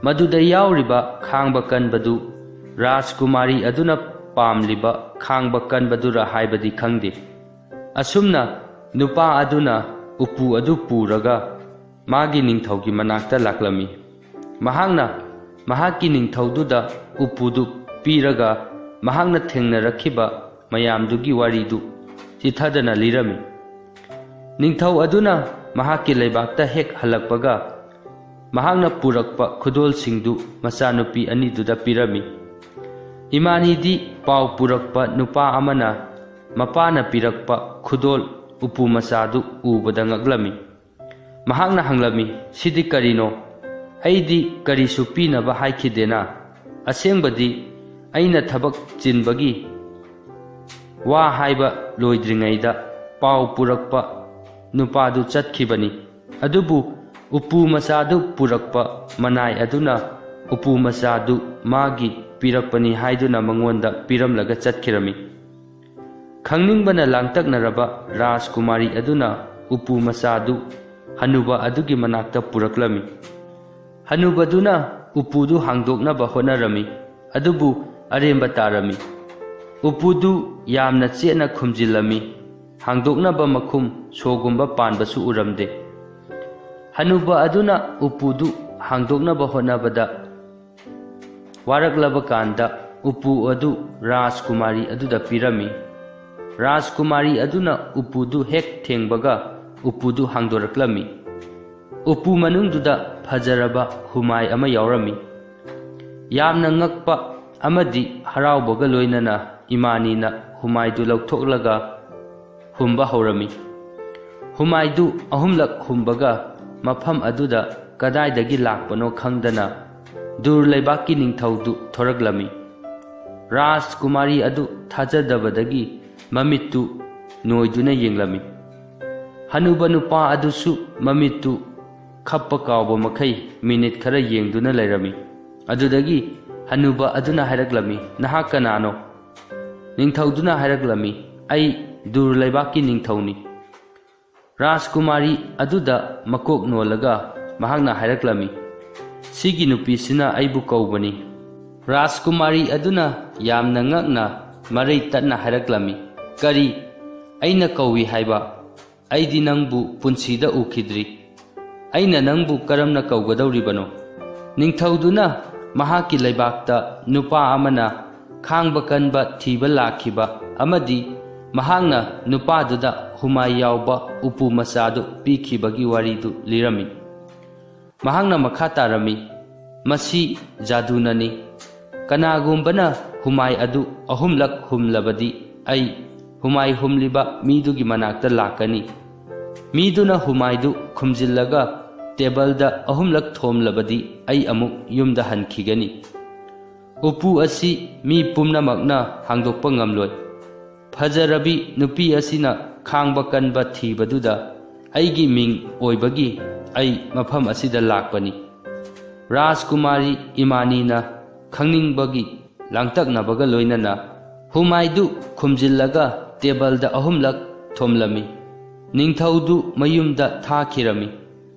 ꯃꯗꯨꯗ ꯌꯥꯎꯔꯤꯕ ꯈꯥꯡꯕ ꯀꯟꯕꯗꯨ ꯔꯥꯖꯀꯨꯃꯥꯔꯤ ꯑꯗꯨꯅ ꯄꯥꯝꯂꯤꯕ ꯈꯥꯡꯕ ꯀꯟꯕꯗꯨꯔ ꯍꯥꯏꯕꯗꯤ ꯈꯪꯗꯦ꯫" ꯑꯁꯨꯝꯅ ꯅꯨꯄꯥ ꯑꯗꯨꯅ ꯎꯄꯨ ꯑꯗꯨ ꯄꯨꯔꯒ ꯃꯥꯒꯤ ꯅꯤꯡꯊꯧꯒꯤ ꯃꯅꯥꯛꯇ ꯂꯥꯛꯂꯝꯃꯤ꯫ ꯃꯍꯥꯛꯅ ꯃꯍꯥꯛꯀꯤ ꯅꯤꯡꯊꯧꯗꯨꯗ ꯎꯄꯨꯗꯨ ꯄꯤꯔꯒ ꯃꯍꯥꯛꯅ ꯊꯦꯡꯅꯔꯛꯈꯤꯕ ꯃꯌꯥꯝꯗꯨꯒꯤ ꯋꯥꯔꯤꯗꯨ ꯆꯤꯊꯗꯅ ꯂꯤꯔꯝꯃꯤ꯫ ꯅꯤꯡꯊꯧ ꯑꯗꯨꯅ ꯃꯍꯥꯛꯀꯤ ꯂꯩꯕꯥꯛꯇ ꯍꯦꯛ ꯍꯜꯂꯛꯄꯒ ꯃꯍꯥꯛꯅ ꯄꯨꯔꯛꯄ ꯈꯨꯗꯣꯜꯁꯤꯡꯗꯨ ꯃꯆꯥꯅꯨꯄꯤ ꯑꯅꯤꯗꯨꯗ ꯄꯤꯔꯝꯃꯤ꯫ ꯏꯃꯥꯅꯤꯗꯤ ꯄꯥꯎ ꯄꯨꯔꯛꯄ ꯅꯨꯄꯥ ꯑꯃꯅ ꯃꯄꯥꯅ ꯄꯤꯔꯛꯄ ꯈꯨꯗꯣꯜ ꯎꯄꯨ ꯃꯆꯥꯗꯨ ꯎꯕꯗ ꯉꯛꯂꯝꯃꯤ꯫ ꯃꯍꯥꯛꯅ ꯍꯪꯂꯝꯃꯤ, "ꯁꯤꯗꯤ ꯀꯔꯤꯅꯣ? ꯑꯩꯗꯤ ꯀꯔꯤꯁꯨ ꯄꯤꯅꯕ ꯍꯥꯏꯈꯤꯗꯦꯅ꯫ ꯑꯁꯦꯡꯕꯗꯤ ꯑꯩꯅ ꯊꯕꯛ ꯆꯤꯟꯕꯒꯤ ꯋꯥ ꯍꯥꯏꯕ ꯂꯣꯏꯗ꯭ꯔꯤꯉꯩꯗ ꯄꯥꯎ ꯄꯨꯔꯛꯄ ꯅꯨꯄꯥꯗꯨ ꯆꯠꯈꯤꯕꯅꯤ꯫ ꯑꯗꯨꯕꯨ ꯎꯄꯨ ꯃꯆꯥꯗꯨ ꯄꯨꯔꯛꯄ ꯃꯅꯥꯏ ꯑꯗꯨꯅ ꯎꯄꯨ ꯃꯆꯥꯗꯨ ꯃꯥꯒꯤ ꯄꯤꯔꯛꯄꯅꯤ ꯍꯥꯏꯗꯨꯅ ꯃꯉꯣꯟꯗ ꯄꯤꯔꯝꯂꯒ ꯆꯠꯈꯤꯔꯝꯃꯤ꯫ ꯈꯪꯅꯤꯡꯕꯅ ꯂꯥꯡꯇꯛꯅꯔꯕ ꯔꯥꯖꯀꯨꯃꯥꯔꯤ ꯑꯗꯨꯅ ꯎꯄꯨ ꯃꯆꯥꯗꯨ ꯍꯅꯨꯕ ꯑꯗꯨꯒꯤ ꯃꯅꯥꯛꯇ ꯄꯨꯔꯛꯂꯝꯃꯤ꯫ ꯍꯅꯨꯕꯗꯨꯅ ꯎꯄꯨꯗꯨ ꯍꯥꯡꯗꯣꯛꯅꯕ ꯍꯣꯠꯅꯔꯝꯃꯤ, ꯑꯗꯨꯕꯨ ꯑꯔꯦꯝꯕ ꯇꯥꯔꯝꯃꯤ꯫ ꯎꯄꯨꯗꯨ ꯌꯥꯝꯅ ꯆꯦꯠꯅ ꯈꯨꯝꯖꯤꯜꯂꯝꯃꯤ꯫ ꯍꯥꯡꯗꯣꯛꯅꯕ ꯃꯈꯨꯝ ꯁꯣꯒꯨꯝꯕ ꯄꯥꯟꯕꯁꯨ ꯎꯔꯝꯗꯦ꯫ ꯍꯅꯨꯕ ꯑꯗꯨꯅ ꯎꯄꯨꯗꯨ ꯍꯥꯡꯗꯣꯛꯅꯕ ꯍꯣꯠꯅꯕꯗ ꯋꯥꯔꯛꯂꯕ ꯀꯥꯟꯗ ꯎꯄꯨ ꯑꯗꯨ ꯔꯥꯖꯀꯨꯃꯥꯔꯤ ꯑꯗꯨꯗ ꯄꯤꯔꯝꯃꯤ꯫ ꯔꯥꯖꯀꯨꯃꯥꯔꯤ ꯑꯗꯨꯅ ꯎꯄꯨꯗꯨ ꯍꯦꯛ ꯊꯦꯡꯕꯒ ꯎꯄꯨꯗꯨ ꯍꯥꯡꯗꯣꯔꯛꯂꯝꯃꯤ꯫ ꯎꯄꯨ ꯃꯅꯨꯡꯗꯨꯗ ꯐꯖꯔꯕ ꯍꯨꯃꯥꯏ ꯑꯃ ꯌꯥꯎꯔꯝꯃꯤ꯫ ꯌꯥꯝꯅ ꯉꯛꯄ ꯑꯃꯗꯤ ꯍꯔꯥꯎꯕꯒ ꯂꯣꯏꯅꯅ ꯏꯃꯥꯅꯤꯅ ꯍꯨꯃꯥꯏꯗꯨ ꯂꯧꯊꯣꯛꯂꯒ ꯍꯨꯝꯕ ꯍꯧꯔꯝꯃꯤ꯫ ꯍꯨꯃꯥꯏꯗꯨ ꯑꯍꯨꯝꯂꯛ ꯍꯨꯝꯕꯒ ꯃꯐꯝ ꯑꯗꯨꯗ ꯀꯗꯥꯏꯗꯒꯤ ꯂꯥꯛꯄꯅꯣ ꯈꯪꯗꯅ ꯗꯨꯔ ꯂꯩꯕꯥꯛꯀꯤ ꯅꯤꯡꯊꯧꯗꯨ ꯊꯣꯔꯛꯂꯝꯃꯤ꯫ ꯔꯥꯖꯀꯨꯃꯥꯔꯤ ꯑꯗꯨ ꯊꯥꯖꯗꯕꯗꯒꯤ ꯃꯃꯤꯠꯇꯨ ꯅꯣꯏꯗꯨꯅ ꯌꯦꯡꯂꯝꯃꯤ꯫ ꯍꯅꯨꯕ ꯅꯨꯄꯥ ꯑꯗꯨꯁꯨ ꯃꯃꯤꯠꯇꯨ ꯈꯞꯄ ꯀꯥꯎꯕ ꯃꯈꯩ ꯃꯤꯅꯤꯠ ꯈꯔ ꯌꯦꯡꯗꯨꯅ ꯂꯩꯔꯝꯃꯤ꯫ ꯑꯗꯨꯗꯒꯤ ꯍꯅꯨꯕ ꯑꯗꯨꯅ ꯍꯥꯏꯔꯛꯂꯝꯃꯤ, "ꯅꯍꯥꯛ ꯀꯅꯥꯅꯣ?" ꯅꯤꯡꯊꯧꯗꯨꯅ ꯍꯥꯏꯔꯛꯂꯝꯃꯤ, "ꯑꯩ ꯗꯨꯔ ꯂꯩꯕꯥꯛꯀꯤ ꯅꯤꯡꯊꯧꯅꯤ꯫" ꯔꯥꯖꯀꯨꯃꯥꯔꯤ ꯑꯗꯨꯗ ꯃꯀꯣꯛ ꯅꯣꯜꯂꯒ ꯃꯍꯥꯛꯅ ꯍꯥꯏꯔꯛꯂꯝꯃꯤ, "ꯁꯤꯒꯤ ꯅꯨꯄꯤꯁꯤꯅ ꯑꯩꯕꯨ ꯀꯧꯕꯅꯤ꯫" ꯔꯥꯖꯀꯨꯃꯥꯔꯤ ꯑꯗꯨꯅ ꯌꯥꯝꯅ ꯉꯛꯅ ꯃꯔꯩ ꯇꯠꯅ ꯍꯥꯏꯔꯛꯂꯝꯃꯤ, "ꯀꯔꯤ? ꯑꯩꯅ ꯀꯧꯏ ꯍꯥꯏꯕ? ꯑꯩꯗꯤ ꯅꯪꯕꯨ ꯄꯨꯟꯁꯤꯗ ꯎꯈꯤꯗ꯭ꯔꯤ꯫ ꯑꯩꯅ ꯅꯪꯕꯨ ꯀꯔꯝꯅ ꯀꯧꯒꯗꯧꯔꯤꯕꯅꯣ?" ꯅꯤꯡꯊꯧꯗꯨꯅ ꯃꯍꯥꯛꯀꯤ ꯂꯩꯕꯥꯛꯇ ꯅꯨꯄꯥ ꯑꯃꯅ ꯈꯥꯡꯕ ꯀꯟꯕ ꯊꯤꯕ ꯂꯥꯛꯈꯤꯕ ꯑꯃꯗꯤ ꯃꯍꯥꯛꯅ ꯅꯨꯄꯥꯗꯨꯗ ꯍꯨꯃꯥꯏ ꯌꯥꯎꯕ ꯎꯄꯨ ꯃꯆꯥꯗꯨ ꯄꯤꯈꯤꯕꯒꯤ ꯋꯥꯔꯤꯗꯨ ꯂꯤꯔꯝꯃꯤ꯫ ꯃꯍꯥꯛꯅ ꯃꯈꯥ ꯇꯥꯔꯝꯃꯤ, "ꯃꯁꯤ ꯖꯥꯗꯨꯅꯅꯤ꯫ ꯀꯅꯥꯒꯨꯝꯕꯅ ꯍꯨꯃꯥꯏ ꯑꯗꯨ ꯑꯍꯨꯝꯂꯛ ꯍꯨꯝꯂꯕꯗꯤ ꯑꯩ ꯍꯨꯃꯥꯏ ꯍꯨꯝꯂꯤꯕ ꯃꯤꯗꯨꯒꯤ ꯃꯅꯥꯛꯇ ꯂꯥꯛꯀꯅꯤ꯫ ꯃꯤꯗꯨꯅ ꯍꯨꯃꯥꯏꯗꯨ ꯈꯨꯝꯖꯤꯜꯂꯒ ꯇꯦꯕꯜꯗ ꯑꯍꯨꯝꯂꯛ ꯊꯣꯝꯂꯕꯗꯤ ꯑꯩ ꯑꯃꯨꯛ ꯌꯨꯝꯗ ꯍꯟꯈꯤꯒꯅꯤ꯫ ꯎꯄꯨ ꯑꯁꯤ ꯃꯤ ꯄꯨꯝꯅꯃꯛꯅ ꯍꯥꯡꯗꯣꯛꯄ ꯉꯝꯂꯣꯏ꯫ ꯐꯖꯔꯕꯤ ꯅꯨꯄꯤ ꯑꯁꯤꯅ ꯈꯥꯡꯕ ꯀꯟꯕ ꯊꯤꯕꯗꯨꯗ ꯑꯩꯒꯤ ꯃꯤꯡ ꯑꯣꯏꯕꯒꯤ ꯑꯩ ꯃꯐꯝ ꯑꯁꯤꯗ ꯂꯥꯛꯄꯅꯤ꯫" ꯔꯥꯖꯀꯨꯃꯥꯔꯤ ꯏꯃꯥꯅꯤꯅ ꯈꯪꯅꯤꯡꯕꯒꯤ ꯂꯥꯡꯇꯛꯅꯕꯒ ꯂꯣꯏꯅꯅ ꯍꯨꯃꯥꯏꯗꯨ ꯈꯨꯝꯖꯤꯜꯂꯒ ꯇꯦꯕꯜꯗ ꯑꯍꯨꯝꯂꯛ ꯊꯣꯝꯂꯝꯃꯤ꯫ ꯅꯤꯡꯊꯧꯗꯨ ꯃꯌꯨꯝꯗ ꯊꯥꯈꯤꯔꯝꯃꯤ꯫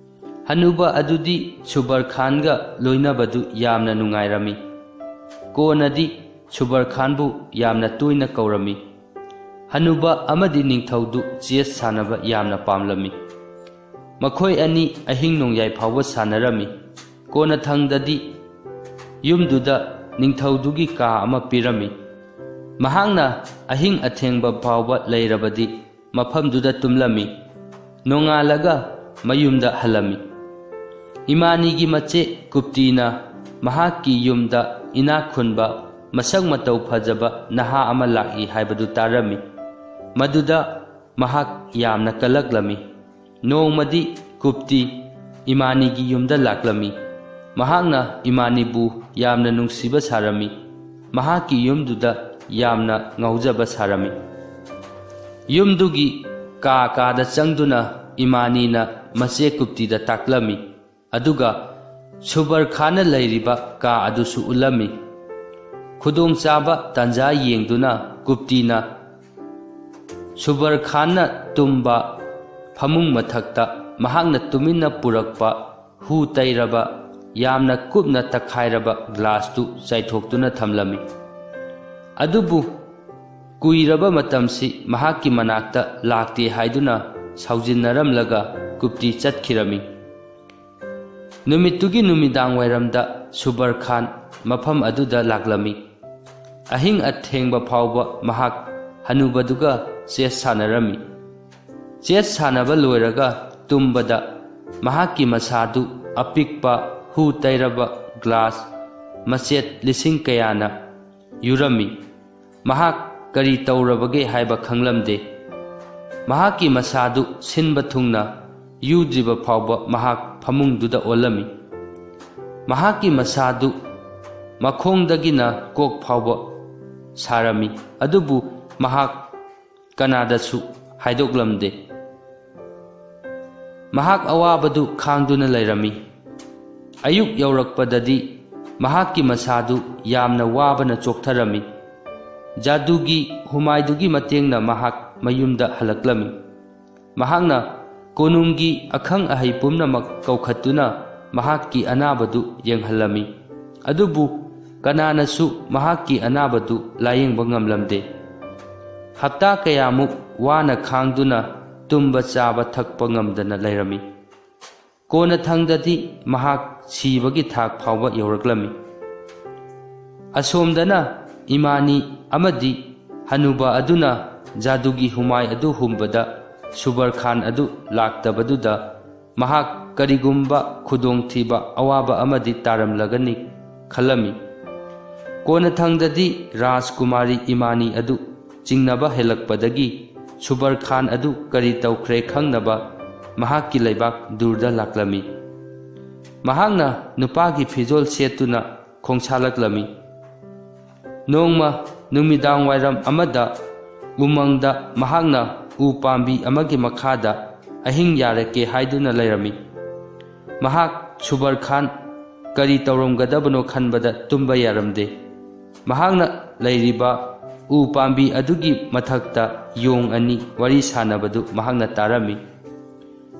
ꯍꯅꯨꯕ ꯑꯗꯨꯗꯤ ꯁꯨꯕꯔ ꯈꯥꯟꯒ ꯂꯣꯏꯅꯕꯗꯨ ꯌꯥꯝꯅ ꯅꯨꯡꯉꯥꯏꯔꯝꯃꯤ꯫ ꯀꯣꯟꯅꯗꯤ ꯁꯨꯕꯔ ꯈꯥꯟꯕꯨ ꯌꯥꯝꯅ ꯇꯣꯏꯅ ꯀꯧꯔꯝꯃꯤ꯫ ꯍꯅꯨꯕ ꯑꯃꯗꯤ ꯅꯤꯡꯊꯧꯗꯨ ꯆꯦꯁ ꯁꯥꯟꯅꯕ ꯌꯥꯝꯅ ꯄꯥꯝꯂꯝꯃꯤ꯫ ꯃꯈꯣꯏ ꯑꯅꯤ ꯑꯍꯤꯡ ꯅꯣꯡꯌꯥꯏ ꯐꯥꯎꯕ ꯁꯥꯟꯅꯔꯝꯃꯤ꯫ ꯀꯣꯟꯅꯊꯪꯗꯗꯤ ꯌꯨꯝꯗꯨꯗ ꯅꯤꯡꯊꯧꯗꯨꯒꯤ ꯀꯥ ꯑꯃ ꯄꯤꯔꯝꯃꯤ꯫ ꯃꯍꯥꯛꯅ ꯑꯍꯤꯡ ꯑꯊꯦꯡꯕ ꯐꯥꯎꯕ ꯂꯩꯔꯕꯗꯤ ꯃꯐꯝꯗꯨꯗ ꯇꯨꯝꯂꯝꯃꯤ꯫ ꯅꯣꯡꯉꯥꯜꯂꯒ ꯃꯌꯨꯝꯗ ꯍꯜꯂꯝꯃꯤ꯫ ꯏꯃꯥꯅꯤꯒꯤ ꯃꯆꯦ ꯀꯨꯞꯇꯤꯅ ꯃꯍꯥꯛꯀꯤ ꯌꯨꯝꯗ ꯏꯅꯥꯛ ꯈꯨꯟꯕ, ꯃꯁꯛ ꯃꯇꯧ ꯐꯖꯕ ꯅꯍꯥ ꯑꯃ ꯂꯥꯛꯏ ꯍꯥꯏꯕꯗꯨ ꯇꯥꯔꯝꯃꯤ꯫ ꯃꯗꯨꯗ ꯃꯍꯥꯛ ꯌꯥꯝꯅ ꯀꯜꯂꯛꯂꯝꯃꯤ꯫ ꯅꯣꯡꯃꯗꯤ ꯀꯨꯞꯇꯤ ꯏꯃꯥꯅꯤꯒꯤ ꯌꯨꯝꯗ ꯂꯥꯛꯂꯝꯃꯤ꯫ ꯃꯍꯥꯛꯅ ꯏꯃꯥꯅꯤꯕꯨ ꯌꯥꯝꯅ ꯅꯨꯡꯁꯤꯕ ꯁꯥꯔꯝꯃꯤ꯫ ꯃꯍꯥꯛꯀꯤ ꯌꯨꯝꯗꯨꯗ ꯌꯥꯝꯅ ꯉꯥꯎꯖꯕ ꯁꯥꯔꯝꯃꯤ꯫ ꯌꯨꯝꯗꯨꯒꯤ ꯀꯥ ꯀꯥꯗ ꯆꯪꯗꯨꯅ ꯏꯃꯥꯅꯤꯅ ꯃꯆꯦ ꯀꯨꯞꯇꯤꯗ ꯇꯥꯛꯂꯝꯃꯤ꯫ ꯑꯗꯨꯒ ꯁꯨꯕꯔ ꯈꯥꯟꯅ ꯂꯩꯔꯤꯕ ꯀꯥ ꯑꯗꯨꯁꯨ ꯎꯠꯂꯝꯃꯤ꯫ ꯈꯨꯗꯣꯡꯆꯥꯕ ꯇꯥꯟꯖꯥ ꯌꯦꯡꯗꯨꯅ ꯀꯨꯞꯇꯤꯅ ꯁꯨꯕꯔ ꯈꯥꯟꯅ ꯇꯨꯝꯕ ꯐꯃꯨꯡ ꯃꯊꯛꯇ ꯃꯍꯥꯛꯅ ꯇꯨꯃꯤꯟꯅ ꯄꯨꯔꯛꯄ ꯍꯨ ꯇꯩꯔꯕ, ꯌꯥꯝꯅ ꯀꯨꯞꯅ ꯇꯛꯈꯥꯏꯔꯕ ꯒ꯭ꯂꯥꯁꯇꯨ ꯆꯥꯏꯊꯣꯛꯇꯨꯅ ꯊꯝꯂꯝꯃꯤ꯫ ꯑꯗꯨꯕꯨ ꯀꯨꯏꯔꯕ ꯃꯇꯝꯁꯤ ꯃꯍꯥꯛꯀꯤ ꯃꯅꯥꯛꯇ ꯂꯥꯛꯇꯦ ꯍꯥꯏꯗꯨꯅ ꯁꯥꯎꯖꯤꯟꯅꯔꯝꯂꯒ ꯀꯨꯞꯇꯤ ꯆꯠꯈꯤꯔꯝꯃꯤ꯫ ꯅꯨꯃꯤꯠꯇꯨꯒꯤ ꯅꯨꯃꯤꯗꯥꯡ ꯋꯥꯏꯔꯝꯗ ꯁꯨꯕꯔ ꯈꯥꯟ ꯃꯐꯝ ꯑꯗꯨꯗ ꯂꯥꯛꯂꯝꯃꯤ꯫ ꯑꯍꯤꯡ ꯑꯊꯦꯡꯕ ꯐꯥꯎꯕ ꯃꯍꯥꯛ ꯍꯅꯨꯕꯗꯨꯒ ꯆꯦꯁ ꯁꯥꯟꯅꯔꯝꯃꯤ꯫ ꯆꯦꯁ ꯁꯥꯟꯅꯕ ꯂꯣꯏꯔꯒ ꯇꯨꯝꯕꯗ ꯃꯍꯥꯛꯀꯤ ꯃꯁꯥꯗꯨ ꯑꯄꯤꯛꯄ ꯍꯨ ꯇꯩꯔꯕ ꯒ꯭ꯂꯥꯁ ꯃꯆꯦꯠ ꯂꯤꯁꯤꯡ ꯀꯌꯥꯅ ꯌꯨꯔꯝꯃꯤ꯫ ꯃꯍꯥꯛ ꯀꯔꯤ ꯇꯧꯔꯕꯒꯦ ꯍꯥꯏꯕ ꯈꯪꯂꯝꯗꯦ꯫ ꯃꯍꯥꯛꯀꯤ ꯃꯁꯥꯗꯨ ꯁꯤꯟꯕ ꯊꯨꯡꯅ ꯌꯨꯗ꯭ꯔꯤꯕ ꯐꯥꯎꯕ ꯃꯍꯥꯛ ꯐꯃꯨꯡꯗꯨꯗ ꯑꯣꯜꯂꯝꯃꯤ꯫ ꯃꯍꯥꯛꯀꯤ ꯃꯁꯥꯗꯨ ꯃꯈꯣꯡꯗꯒꯤꯅ ꯀꯣꯛ ꯐꯥꯎꯕ ꯁꯥꯔꯝꯃꯤ, ꯑꯗꯨꯕꯨ ꯃꯍꯥꯛ ꯀꯅꯥꯗꯁꯨ ꯍꯥꯏꯗꯣꯛꯂꯝꯗꯦ꯫ ꯃꯍꯥꯛ ꯑꯋꯥꯕꯗꯨ ꯈꯥꯡꯗꯨꯅ ꯂꯩꯔꯝꯃꯤ꯫ ꯑꯌꯨꯛ ꯌꯧꯔꯛꯄꯗꯗꯤ ꯃꯍꯥꯛꯀꯤ ꯃꯁꯥꯗꯨ ꯌꯥꯝꯅ ꯋꯥꯕꯅ ꯆꯣꯛꯊꯔꯝꯃꯤ꯫ ꯖꯥꯗꯨꯒꯤ ꯍꯨꯃꯥꯏꯗꯨꯒꯤ ꯃꯇꯦꯡꯅ ꯃꯍꯥꯛ ꯃꯌꯨꯝꯗ ꯍꯜꯂꯛꯂꯝꯃꯤ꯫ ꯃꯍꯥꯛꯅ ꯀꯣꯅꯨꯡꯒꯤ ꯑꯈꯪ ꯑꯍꯩ ꯄꯨꯝꯅꯃꯛ ꯀꯧꯈꯠꯇꯨꯅ ꯃꯍꯥꯛꯀꯤ ꯑꯅꯥꯕꯗꯨ ꯌꯦꯡꯍꯜꯂꯝꯃꯤ꯫ ꯑꯗꯨꯕꯨ ꯀꯅꯥꯅꯁꯨ ꯃꯍꯥꯛꯀꯤ ꯑꯅꯥꯕꯗꯨ ꯂꯥꯌꯦꯡꯕ ꯉꯝꯂꯝꯗꯦ꯫ ꯍꯞꯇꯥ ꯀꯌꯥꯃꯨꯛ ꯋꯥꯅ ꯈꯥꯡꯗꯨꯅ ꯇꯨꯝꯕ ꯆꯥꯕ ꯊꯛꯄ ꯉꯝꯗꯅ ꯂꯩꯔꯝꯃꯤ꯫ ꯀꯣꯟꯅꯊꯪꯗꯗꯤ ꯃꯍꯥꯛ ꯁꯤꯕꯒꯤ ꯊꯥꯛ ꯐꯥꯎꯕ ꯌꯧꯔꯛꯂꯝꯃꯤ꯫ ꯑꯁꯣꯝꯗꯅ ꯏꯃꯥꯅꯤ ꯑꯃꯗꯤ ꯍꯅꯨꯕ ꯑꯗꯨꯅ ꯖꯥꯗꯨꯒꯤ ꯍꯨꯃꯥꯏ ꯑꯗꯨ ꯍꯨꯝꯕꯗ ꯁꯨꯕꯔ ꯈꯥꯟ ꯑꯗꯨ ꯂꯥꯛꯇꯕꯗꯨꯗ ꯃꯍꯥꯛ ꯀꯔꯤꯒꯨꯝꯕ ꯈꯨꯗꯣꯡꯊꯤꯕ ꯑꯋꯥꯕ ꯑꯃꯗꯤ ꯇꯥꯔꯝꯂꯒꯅꯤ ꯈꯜꯂꯝꯃꯤ꯫ ꯀꯣꯟꯅꯊꯪꯗꯗꯤ ꯔꯥꯖꯀꯨꯃꯥꯔꯤ ꯏꯃꯥꯅꯤ ꯑꯗꯨ ꯆꯤꯡꯅꯕ ꯍꯦꯜꯂꯛꯄꯗꯒꯤ ꯁꯨꯕꯔ ꯈꯥꯟ ꯑꯗꯨ ꯀꯔꯤ ꯇꯧꯈ꯭ꯔꯦ ꯈꯪꯅꯕ ꯃꯍꯥꯛꯀꯤ ꯂꯩꯕꯥꯛ ꯗꯨꯔꯗ ꯂꯥꯛꯂꯝꯃꯤ꯫ ꯃꯍꯥꯛꯅ ꯅꯨꯄꯥꯒꯤ ꯐꯤꯖꯣꯜ ꯁꯦꯠꯇꯨꯅ ꯈꯣꯡꯁꯥꯂꯛꯂꯝꯃꯤ꯫ ꯅꯣꯡꯃ ꯅꯨꯃꯤꯗꯥꯡ ꯋꯥꯏꯔꯝ ꯑꯃꯗ ꯎꯃꯪꯗ ꯃꯍꯥꯛꯅ ꯎ ꯄꯥꯝꯕꯤ ꯑꯃꯒꯤ ꯃꯈꯥꯗ ꯑꯍꯤꯡ ꯌꯥꯔꯛꯀꯦ ꯍꯥꯏꯗꯨꯅ ꯂꯩꯔꯝꯃꯤ꯫ ꯃꯍꯥꯛ ꯁꯨꯕꯔ ꯈꯥꯟ ꯀꯔꯤ ꯇꯧꯔꯝꯒꯗꯕꯅꯣ ꯈꯟꯕꯗ ꯇꯨꯝꯕ ꯌꯥꯔꯝꯗꯦ꯫ ꯃꯍꯥꯛꯅ ꯂꯩꯔꯤꯕ ꯎ ꯄꯥꯝꯕꯤ ꯑꯗꯨꯒꯤ ꯃꯊꯛꯇ ꯌꯣꯡ ꯑꯅꯤ ꯋꯥꯔꯤ ꯁꯥꯟꯅꯕꯗꯨ ꯃꯍꯥꯛꯅ ꯇꯥꯔꯝꯃꯤ꯫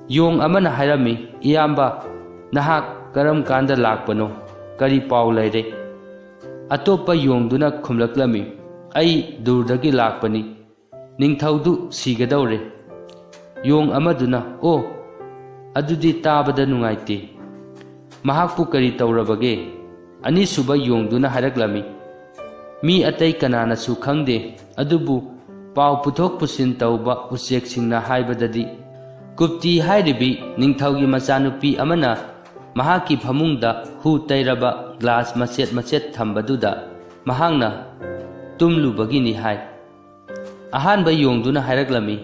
ꯌꯣꯡ ꯑꯃꯅ ꯍꯥꯏꯔꯝꯃꯤ, "ꯏꯌꯥꯝꯕ, ꯅꯍꯥꯛ ꯀꯔꯝ ꯀꯥꯟꯗ ꯂꯥꯛꯄꯅꯣ? ꯀꯔꯤ ꯄꯥꯎ ꯂꯩꯔꯦ?" ꯑꯇꯣꯞꯄ ꯌꯣꯡꯗꯨꯅ ꯈꯨꯝꯂꯛꯂꯝꯃꯤ, "ꯑꯩ ꯗꯨꯔꯗꯒꯤ ꯂꯥꯛꯄꯅꯤ꯫ ꯅꯤꯡꯊꯧꯗꯨ ꯁꯤꯒꯗꯧꯔꯦ꯫" ꯌꯣꯡ ꯑꯃꯗꯨꯅ, "ꯑꯣ, ꯑꯗꯨꯗꯤ ꯇꯥꯕꯗ ꯅꯨꯡꯉꯥꯏꯇꯦ꯫ ꯃꯍꯥꯛꯄꯨ ꯀꯔꯤ ꯇꯧꯔꯕꯒꯦ?" ꯑꯅꯤꯁꯨꯕ ꯌꯣꯡꯗꯨꯅ ꯍꯥꯏꯔꯛꯂꯝꯃꯤ, "ꯃꯤ ꯑꯇꯩ ꯀꯅꯥꯅꯁꯨ ꯈꯪꯗꯦ, ꯑꯗꯨꯕꯨ ꯄꯥꯎ ꯄꯨꯊꯣꯛ ꯄꯨꯁꯤꯟ ꯇꯧꯕ ꯎꯆꯦꯛꯁꯤꯡꯅ ꯍꯥꯏꯕꯗꯗꯤ, ꯀꯨꯞꯇꯤ ꯍꯥꯏꯔꯤꯕꯤ ꯅꯤꯡꯊꯧꯒꯤ ꯃꯆꯥꯅꯨꯄꯤ ꯑꯃꯅ ꯃꯍꯥꯛꯀꯤ ꯐꯃꯨꯡꯗ ꯍꯨ ꯇꯩꯔꯕ ꯒ꯭ꯂꯥꯁ ꯃꯆꯦꯠ ꯃꯆꯦꯠ ꯊꯝꯕꯗꯨꯗ ꯃꯍꯥꯛꯅ ꯇꯨꯝꯂꯨꯕꯒꯤꯅꯤ" ꯍꯥꯏ꯫ ꯑꯍꯥꯟꯕ ꯌꯣꯡꯗꯨꯅ ꯍꯥꯏꯔꯛꯂꯝꯃꯤ,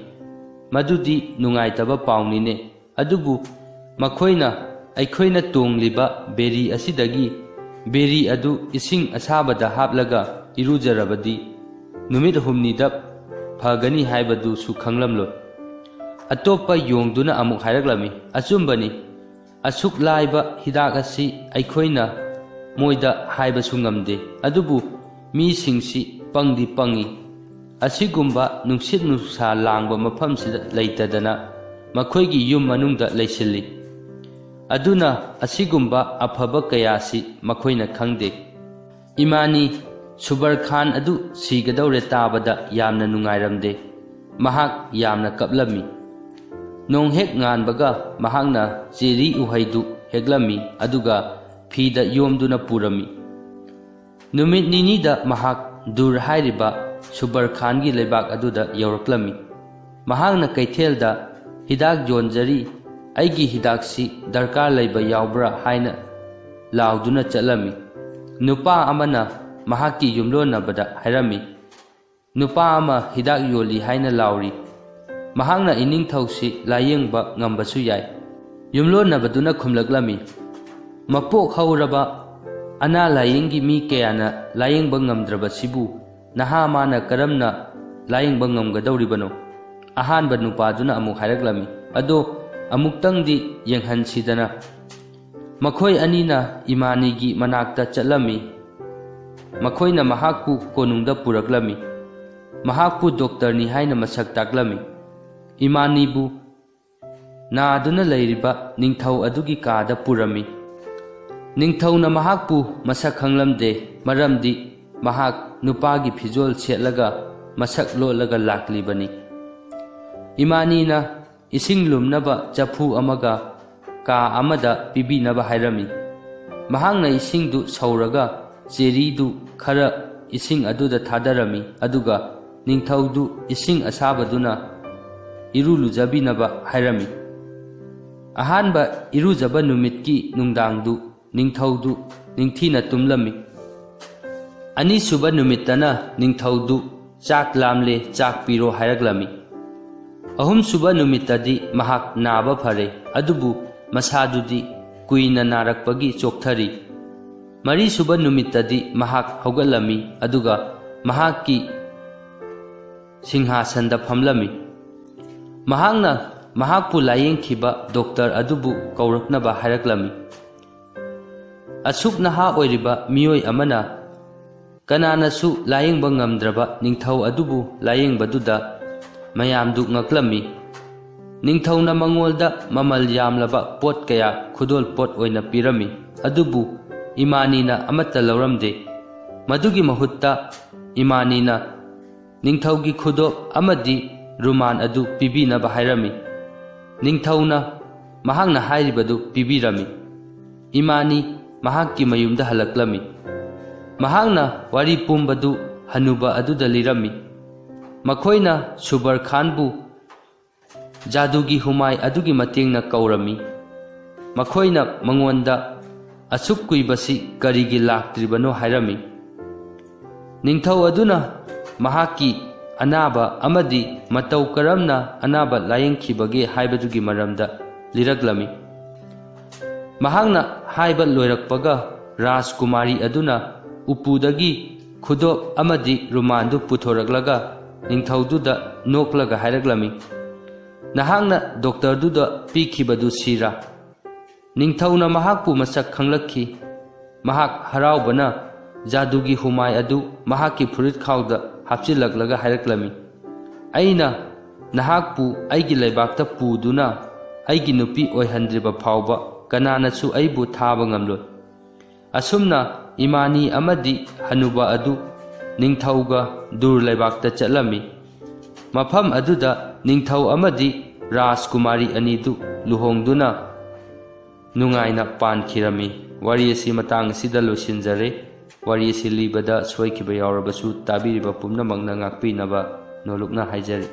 "ꯃꯗꯨꯗꯤ ꯅꯨꯡꯉꯥꯏꯇꯕ ꯄꯥꯎꯅꯤꯅꯦ꯫ ꯑꯗꯨꯕꯨ ꯃꯈꯣꯏꯅ ꯑꯩꯈꯣꯏꯅ ꯇꯣꯡꯂꯤꯕ ꯕꯦꯔꯤ ꯑꯁꯤꯗꯒꯤ ꯕꯦꯔꯤ ꯑꯗꯨ ꯏꯁꯤꯡ ꯑꯁꯥꯕꯗ ꯍꯥꯞꯂꯒ ꯏꯔꯨꯖꯔꯕꯗꯤ ꯅꯨꯃꯤꯠ ꯍꯨꯝꯅꯤꯗ ꯐꯒꯅꯤ ꯍꯥꯏꯕꯗꯨꯁꯨ ꯈꯪꯂꯝꯂꯣꯏ꯫" ꯑꯇꯣꯞꯄ ꯌꯣꯡꯗꯨꯅ ꯑꯃꯨꯛ ꯍꯥꯏꯔꯛꯂꯝꯃꯤ, "ꯑꯆꯨꯝꯕꯅꯤ, ꯑꯁꯨꯛ ꯂꯥꯏꯕ ꯍꯤꯗꯥꯛ ꯑꯁꯤ ꯑꯩꯈꯣꯏꯅ ꯃꯣꯏꯗ ꯍꯥꯏꯕꯁꯨ ꯉꯝꯗꯦ꯫ ꯑꯗꯨꯕꯨ ꯃꯤꯁꯤꯡꯁꯤ ꯄꯪꯗꯤ ꯄꯪꯏ꯫ ꯑꯁꯤꯒꯨꯝꯕ ꯅꯨꯡꯁꯤꯠ ꯅꯨꯡꯁꯥ ꯂꯥꯡꯕ ꯃꯐꯝꯁꯤꯗ ꯂꯩꯇꯗꯅ ꯃꯈꯣꯏꯒꯤ ꯌꯨꯝ ꯃꯅꯨꯡꯗ ꯂꯩꯁꯤꯜꯂꯤ꯫ ꯑꯗꯨꯅ ꯑꯁꯤꯒꯨꯝꯕ ꯑꯐꯕ ꯀꯌꯥꯁꯤ ꯃꯈꯣꯏꯅ ꯈꯪꯗꯦ꯫ ꯏꯃꯥꯅꯤ ꯁꯨꯕꯔ ꯈꯥꯟ ꯑꯗꯨ ꯁꯤꯒꯗꯧꯔꯦ ꯇꯥꯕꯗ ꯌꯥꯝꯅ ꯅꯨꯡꯉꯥꯏꯔꯝꯗꯦ꯫ ꯃꯍꯥꯛ ꯌꯥꯝꯅ ꯀꯞꯂꯝꯃꯤ꯫ ꯅꯣꯡ ꯍꯦꯛ ꯉꯥꯟꯕꯒ ꯃꯍꯥꯛꯅ ꯆꯦꯔꯤ ꯎꯍꯩꯗꯨ ꯍꯦꯛꯂꯝꯃꯤ, ꯑꯗꯨꯒ ꯐꯤꯗ ꯌꯣꯝꯗꯨꯅ ꯄꯨꯔꯝꯃꯤ꯫ ꯅꯨꯃꯤꯠ ꯅꯤꯅꯤꯗ ꯃꯍꯥꯛ ꯗꯨꯔ ꯍꯥꯏꯔꯤꯕ ꯁꯨꯕꯔ ꯈꯥꯟꯒꯤ ꯂꯩꯕꯥꯛ ꯑꯗꯨꯗ ꯌꯧꯔꯛꯂꯝꯃꯤ꯫ ꯃꯍꯥꯛꯅ ꯀꯩꯊꯦꯜꯗ "ꯍꯤꯗꯥꯛ ꯌꯣꯟꯖꯔꯤ, ꯑꯩꯒꯤ ꯍꯤꯗꯥꯛꯁꯤ ꯗꯔꯀꯥꯔ ꯂꯩꯕ ꯌꯥꯎꯕ꯭ꯔꯥ?" ꯍꯥꯏꯅ ꯂꯥꯎꯗꯨꯅ ꯆꯠꯂꯝꯃꯤ꯫ ꯅꯨꯄꯥ ꯑꯃꯅ ꯃꯍꯥꯛꯀꯤ ꯌꯨꯝꯂꯣꯟꯅꯕꯗ ꯍꯥꯏꯔꯝꯃꯤ, "ꯅꯨꯄꯥ ꯑꯃ ꯍꯤꯗꯥꯛ ꯌꯣꯜꯂꯤ ꯍꯥꯏꯅ ꯂꯥꯎꯔꯤ꯫ ꯃꯍꯥꯛꯅ ꯏꯅꯤꯡꯊꯧꯁꯤ ꯂꯥꯌꯦꯡꯕ ꯉꯝꯕꯁꯨ ꯌꯥꯏ꯫" ꯌꯨꯝꯂꯣꯟꯅꯕꯗꯨꯅ ꯈꯨꯝꯂꯛꯂꯝꯃꯤ, "ꯃꯄꯣꯛ ꯍꯧꯔꯕ ꯑꯅꯥ ꯂꯥꯌꯦꯡꯒꯤ ꯃꯤ ꯀꯌꯥꯅ ꯂꯥꯌꯦꯡꯕ ꯉꯝꯗ꯭ꯔꯕꯁꯤꯕꯨ ꯅꯍꯥ ꯃꯥꯅ ꯀꯔꯝꯅ ꯂꯥꯌꯦꯡꯕ ꯉꯝꯒꯗꯧꯔꯤꯕꯅꯣ?" ꯑꯍꯥꯟꯕ ꯅꯨꯄꯥꯗꯨꯅ ꯑꯃꯨꯛ ꯍꯥꯏꯔꯛꯂꯝꯃꯤ, "ꯑꯗꯣ ꯑꯃꯨꯛꯇꯪꯗꯤ ꯌꯦꯡꯍꯟꯁꯤꯗꯅ꯫" ꯃꯈꯣꯏ ꯑꯅꯤꯅ ꯏꯃꯥꯅꯤꯒꯤ ꯃꯅꯥꯛꯇ ꯆꯠꯂꯝꯃꯤ꯫ ꯃꯈꯣꯏꯅ ꯃꯍꯥꯛꯄꯨ ꯀꯣꯅꯨꯡꯗ ꯄꯨꯔꯛꯂꯝꯃꯤ꯫ ꯃꯍꯥꯛꯄꯨ ꯗꯣꯛꯇꯔꯅꯤ ꯍꯥꯏꯅ ꯃꯁꯛ ꯇꯥꯛꯂꯝꯃꯤ꯫ ꯏꯃꯥꯅꯤꯕꯨ ꯅꯥꯗꯨꯅ ꯂꯩꯔꯤꯕ ꯅꯤꯡꯊꯧ ꯑꯗꯨꯒꯤ ꯀꯥꯗ ꯄꯨꯔꯝꯃꯤ꯫ ꯅꯤꯡꯊꯧꯅ ꯃꯍꯥꯛꯄꯨ ꯃꯁꯛ ꯈꯪꯂꯝꯗꯦ, ꯃꯔꯝꯗꯤ ꯃꯍꯥꯛ ꯅꯨꯄꯥꯒꯤ ꯐꯤꯖꯣꯜ ꯁꯦꯠꯂꯒ ꯃꯁꯛ ꯂꯣꯠꯂꯒ ꯂꯥꯛꯂꯤꯕꯅꯤ꯫ ꯏꯃꯥꯅꯤꯅ ꯏꯁꯤꯡ ꯂꯨꯝꯅꯕ ꯆꯐꯨ ꯑꯃꯒ ꯀꯥ ꯑꯃꯗ ꯄꯤꯕꯤꯅꯕ ꯍꯥꯏꯔꯝꯃꯤ꯫ ꯃꯍꯥꯛꯅ ꯏꯁꯤꯡꯗꯨ ꯁꯧꯔꯒ ꯆꯦꯔꯤꯗꯨ ꯈꯔ ꯏꯁꯤꯡ ꯑꯗꯨꯗ ꯊꯥꯗꯔꯝꯃꯤ, ꯑꯗꯨꯒ ꯅꯤꯡꯊꯧꯗꯨ ꯏꯁꯤꯡ ꯑꯁꯥꯕꯗꯨꯅ ꯏꯔꯨ ꯂꯨꯖꯕꯤꯅꯕ ꯍꯥꯏꯔꯝꯃꯤ꯫ ꯑꯍꯥꯟꯕ ꯏꯔꯨꯖꯕ ꯅꯨꯃꯤꯠꯀꯤ ꯅꯨꯡꯗꯥꯡꯗꯨ ꯅꯤꯡꯊꯧꯗꯨ ꯅꯤꯡꯊꯤꯅ ꯇꯨꯝꯂꯝꯃꯤ꯫ ꯑꯅꯤꯁꯨꯕ ꯅꯨꯃꯤꯠꯇꯅ ꯅꯤꯡꯊꯧꯗꯨ "ꯆꯥꯛ ꯂꯥꯝꯂꯦ, ꯆꯥꯛ ꯄꯤꯔꯣ" ꯍꯥꯏꯔꯛꯂꯝꯃꯤ꯫ ꯑꯍꯨꯝꯁꯨꯕ ꯅꯨꯃꯤꯠꯇꯗꯤ ꯃꯍꯥꯛ ꯅꯥꯕ ꯐꯔꯦ, ꯑꯗꯨꯕꯨ ꯃꯁꯥꯗꯨꯗꯤ ꯀꯨꯏꯅ ꯅꯥꯔꯛꯄꯒꯤ ꯆꯣꯛꯊꯔꯤ꯫ ꯃꯔꯤꯁꯨꯕ ꯅꯨꯃꯤꯠꯇꯗꯤ ꯃꯍꯥꯛ ꯍꯧꯒꯠꯂꯝꯃꯤ, ꯑꯗꯨꯒ ꯃꯍꯥꯛꯀꯤ ꯁꯤꯡꯍꯥꯁꯟꯗ ꯐꯝꯂꯝꯃꯤ꯫ ꯃꯍꯥꯛꯅ ꯃꯍꯥꯛꯄꯨ ꯂꯥꯌꯦꯡꯈꯤꯕ ꯗꯣꯛꯇꯔ ꯑꯗꯨꯕꯨ ꯀꯧꯔꯛꯅꯕ ꯍꯥꯏꯔꯛꯂꯝꯃꯤ꯫ ꯑꯁꯨꯛ ꯅꯍꯥ ꯑꯣꯏꯔꯤꯕ ꯃꯤꯑꯣꯏ ꯑꯃꯅ ꯀꯅꯥꯅꯁꯨ ꯂꯥꯌꯦꯡꯕ ꯉꯝꯗ꯭ꯔꯕ ꯅꯤꯡꯊꯧ ꯑꯗꯨꯕꯨ ꯂꯥꯌꯦꯡꯕꯗꯨꯗ ꯃꯌꯥꯝꯗꯨ ꯉꯛꯂꯝꯃꯤ꯫ ꯅꯤꯡꯊꯧꯅ ꯃꯉꯣꯟꯗ ꯃꯃꯜ ꯌꯥꯝꯂꯕ ꯄꯣꯠ ꯀꯌꯥ ꯈꯨꯗꯣꯜ ꯄꯣꯠ ꯑꯣꯏꯅ ꯄꯤꯔꯝꯃꯤ, ꯑꯗꯨꯕꯨ ꯏꯃꯥꯅꯤꯅ ꯑꯃꯠꯇ ꯂꯧꯔꯝꯗꯦ꯫ ꯃꯗꯨꯒꯤ ꯃꯍꯨꯠꯇ ꯏꯃꯥꯅꯤꯅ ꯅꯤꯡꯊꯧꯒꯤ ꯈꯨꯗꯣꯞ ꯑꯃꯗꯤ ꯔꯨꯃꯥꯟ ꯑꯗꯨ ꯄꯤꯕꯤꯅꯕ ꯍꯥꯏꯔꯝꯃꯤ꯫ ꯅꯤꯡꯊꯧꯅ ꯃꯍꯥꯛꯅ ꯍꯥꯏꯔꯤꯕꯗꯨ ꯄꯤꯕꯤꯔꯝꯃꯤ꯫ ꯏꯃꯥꯅꯤ ꯃꯍꯥꯛꯀꯤ ꯃꯌꯨꯝꯗ ꯍꯜꯂꯛꯂꯝꯃꯤ꯫ ꯃꯍꯥꯛꯅ ꯋꯥꯔꯤ ꯄꯨꯝꯕꯗꯨ ꯍꯅꯨꯕ ꯑꯗꯨꯗ ꯂꯤꯔꯝꯃꯤ꯫ ꯃꯈꯣꯏꯅ ꯁꯨꯕꯔ ꯈꯥꯟꯕꯨ ꯖꯥꯗꯨꯒꯤ ꯍꯨꯃꯥꯏ ꯑꯗꯨꯒꯤ ꯃꯇꯦꯡꯅ ꯀꯧꯔꯝꯃꯤ꯫ ꯃꯈꯣꯏꯅ ꯃꯉꯣꯟꯗ ꯑꯁꯨꯛ ꯀꯨꯏꯕꯁꯤ ꯀꯔꯤꯒꯤ ꯂꯥꯛꯇ꯭ꯔꯤꯕꯅꯣ ꯍꯥꯏꯔꯝꯃꯤ꯫ ꯅꯤꯡꯊꯧ ꯑꯗꯨꯅ ꯃꯍꯥꯛꯀꯤ ꯑꯅꯥꯕ ꯑꯃꯗꯤ ꯃꯇꯧ ꯀꯔꯝꯅ ꯑꯅꯥꯕ ꯂꯥꯌꯦꯡꯈꯤꯕꯒꯦ ꯍꯥꯏꯕꯗꯨꯒꯤ ꯃꯔꯝꯗ ꯂꯤꯔꯛꯂꯝꯃꯤ꯫ ꯃꯍꯥꯛꯅ ꯍꯥꯏꯕ ꯂꯣꯏꯔꯛꯄꯒ ꯔꯥꯖꯀꯨꯃꯥꯔꯤ ꯑꯗꯨꯅ ꯎꯄꯨꯗꯒꯤ ꯈꯨꯗꯣꯞ ꯑꯃꯗꯤ ꯔꯨꯃꯥꯟꯗꯨ ꯄꯨꯊꯣꯔꯛꯂꯒ ꯅꯤꯡꯊꯧꯗꯨꯗ ꯅꯣꯛꯂꯒ ꯍꯥꯏꯔꯛꯂꯝꯃꯤ, "ꯅꯍꯥꯛꯅ ꯗꯣꯛꯇꯔꯗꯨꯗ ꯄꯤꯈꯤꯕꯗꯨ ꯁꯤꯔꯥ?" ꯅꯤꯡꯊꯧꯅ ꯃꯍꯥꯛꯄꯨ ꯃꯁꯛ ꯈꯪꯂꯛꯈꯤ꯫ ꯃꯍꯥꯛ ꯍꯔꯥꯎꯕꯅ ꯖꯥꯗꯨꯒꯤ ꯍꯨꯃꯥꯏ ꯑꯗꯨ ꯃꯍꯥꯛꯀꯤ ꯐꯨꯔꯤꯠꯈꯥꯎꯗ ꯍꯥꯞꯆꯤꯜꯂꯛꯂꯒ ꯍꯥꯏꯔꯛꯂꯝꯃꯤ, "ꯑꯩꯅ ꯅꯍꯥꯛꯄꯨ ꯑꯩꯒꯤ ꯂꯩꯕꯥꯛꯇ ꯄꯨꯗꯨꯅ ꯑꯩꯒꯤ ꯅꯨꯄꯤ ꯑꯣꯏꯍꯟꯗ꯭ꯔꯤꯕ ꯐꯥꯎꯕ ꯀꯅꯥꯅꯁꯨ ꯑꯩꯕꯨ ꯊꯥꯕ ꯉꯝꯂꯣꯏ꯫" ꯑꯁꯨꯝꯅ ꯏꯃꯥꯅꯤ ꯑꯃꯗꯤ ꯍꯅꯨꯕ ꯑꯗꯨ ꯅꯤꯡꯊꯧꯒ ꯗꯨꯔ ꯂꯩꯕꯥꯛꯇ ꯆꯠꯂꯝꯃꯤ꯫ ꯃꯐꯝ ꯑꯗꯨꯗ ꯅꯤꯡꯊꯧ ꯑꯃꯗꯤ ꯔꯥꯖꯀꯨꯃꯥꯔꯤ ꯑꯅꯤꯗꯨ ꯂꯨꯍꯣꯡꯗꯨꯅ ꯅꯨꯡꯉꯥꯏꯅ ꯄꯥꯟꯈꯤꯔꯝꯃꯤ꯫ ꯋꯥꯔꯤ ꯑꯁꯤ ꯃꯇꯥꯡ ꯑꯁꯤꯗ ꯂꯣꯏꯁꯤꯟꯖꯔꯦ꯫ ꯋꯥꯔꯤ ꯑꯁꯤ ꯂꯤꯕꯗ ꯁꯣꯏꯈꯤꯕ ꯌꯥꯎꯔꯕꯁꯨ ꯇꯥꯕꯤꯔꯤꯕ ꯄꯨꯝꯅꯃꯛꯅ ꯉꯥꯛꯄꯤꯅꯕ ꯅꯣꯂꯨꯛꯅ ꯍꯥꯏꯖꯔꯤ꯫